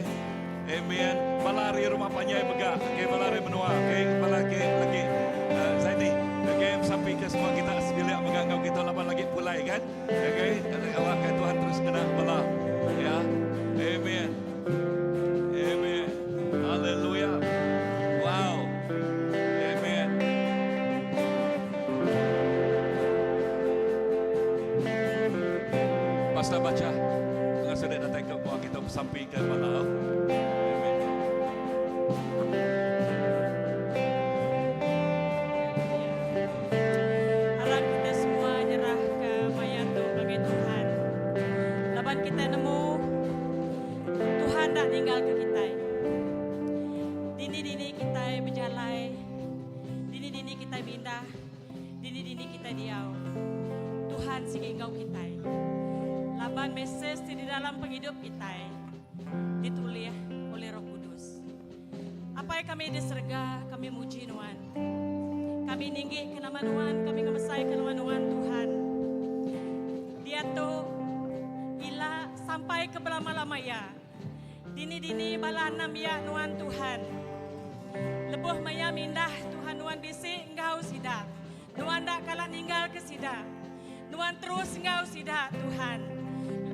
Amen. Bala hari rumah panjai megah. Okay, bala hari menua. Okay, bala ke lagi. Zaini. Okay, bersampi ke semua kita sebilik megah kau kita lama lagi pulai kan. Okay, awak ke Tuhan terus kena bala. Ya. Amen. Amen. Hallelujah. Wow. Amen. Pastor baca. Terima kasih datang ke bawah kita bersampi ke bala. Amen. ninggalka kitai. Dini-dini kitai bejalai, dini-dini kitai mindah, dini-dini kitai diau, Tuhan sigi enggau kitai. Laban mesej ti di dalam pengidup kitai ditulih oleh Roh Kudus. Apai kami di serega, kami muji Nuan. Kami ninggi ke nama Nuan, kami ngemesai ke nama Nuan Tuhan. Diatu, ila sampai ke belama-lama iya. Dini-dini bala nembiak Nuan Tuhan. Lebuh maya mindah Tuhan Nuan bisi enggau sida. Nuan enda kala ninggalka sida. Nuan terus enggau sida, Tuhan.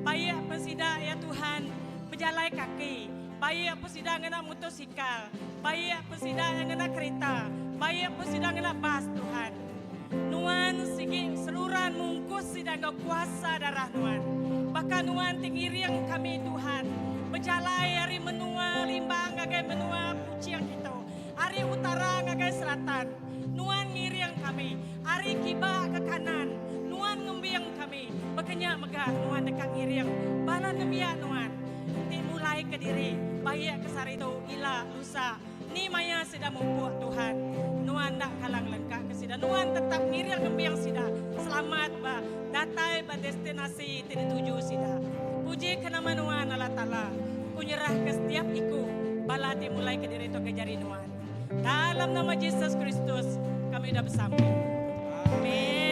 Baik pen sida, ya Tuhan, bejalai kaki, baik pen sida ngena mutosikal, baik pen sida iya ngena kerita, baik pen sida ngena bas, Tuhan. Nuan sigi seruran mungkus sida enggau kuasa darah Nuan. Baka Nuan ti ngiring kami, Tuhan, bejalai ari menua Limbang ngagai menua Kuching kitu, ari utara ngagai selatan. Nuan ngiring kami ari kiba ke kanan. Nuan ngembing kami. Baka nya mega Nuan deka ngiring bala nembiak Nuan ti mulaika diri baik ke sehari tu, ila, lusa, ni maya sida mupuk, Tuhan. Nuan enda kala ngelengkaka sida. Nuan tetap ngiring ngembing sida selamat ba datai ba destinasi ti dituju sida. Puji ke nama Nuan, Allah Taala. Ku nyerahka setiap iku bala ti mulaika diri tu ke jari Nuan. Dalam nama Jesus Kristus kami udah besampi. Amin.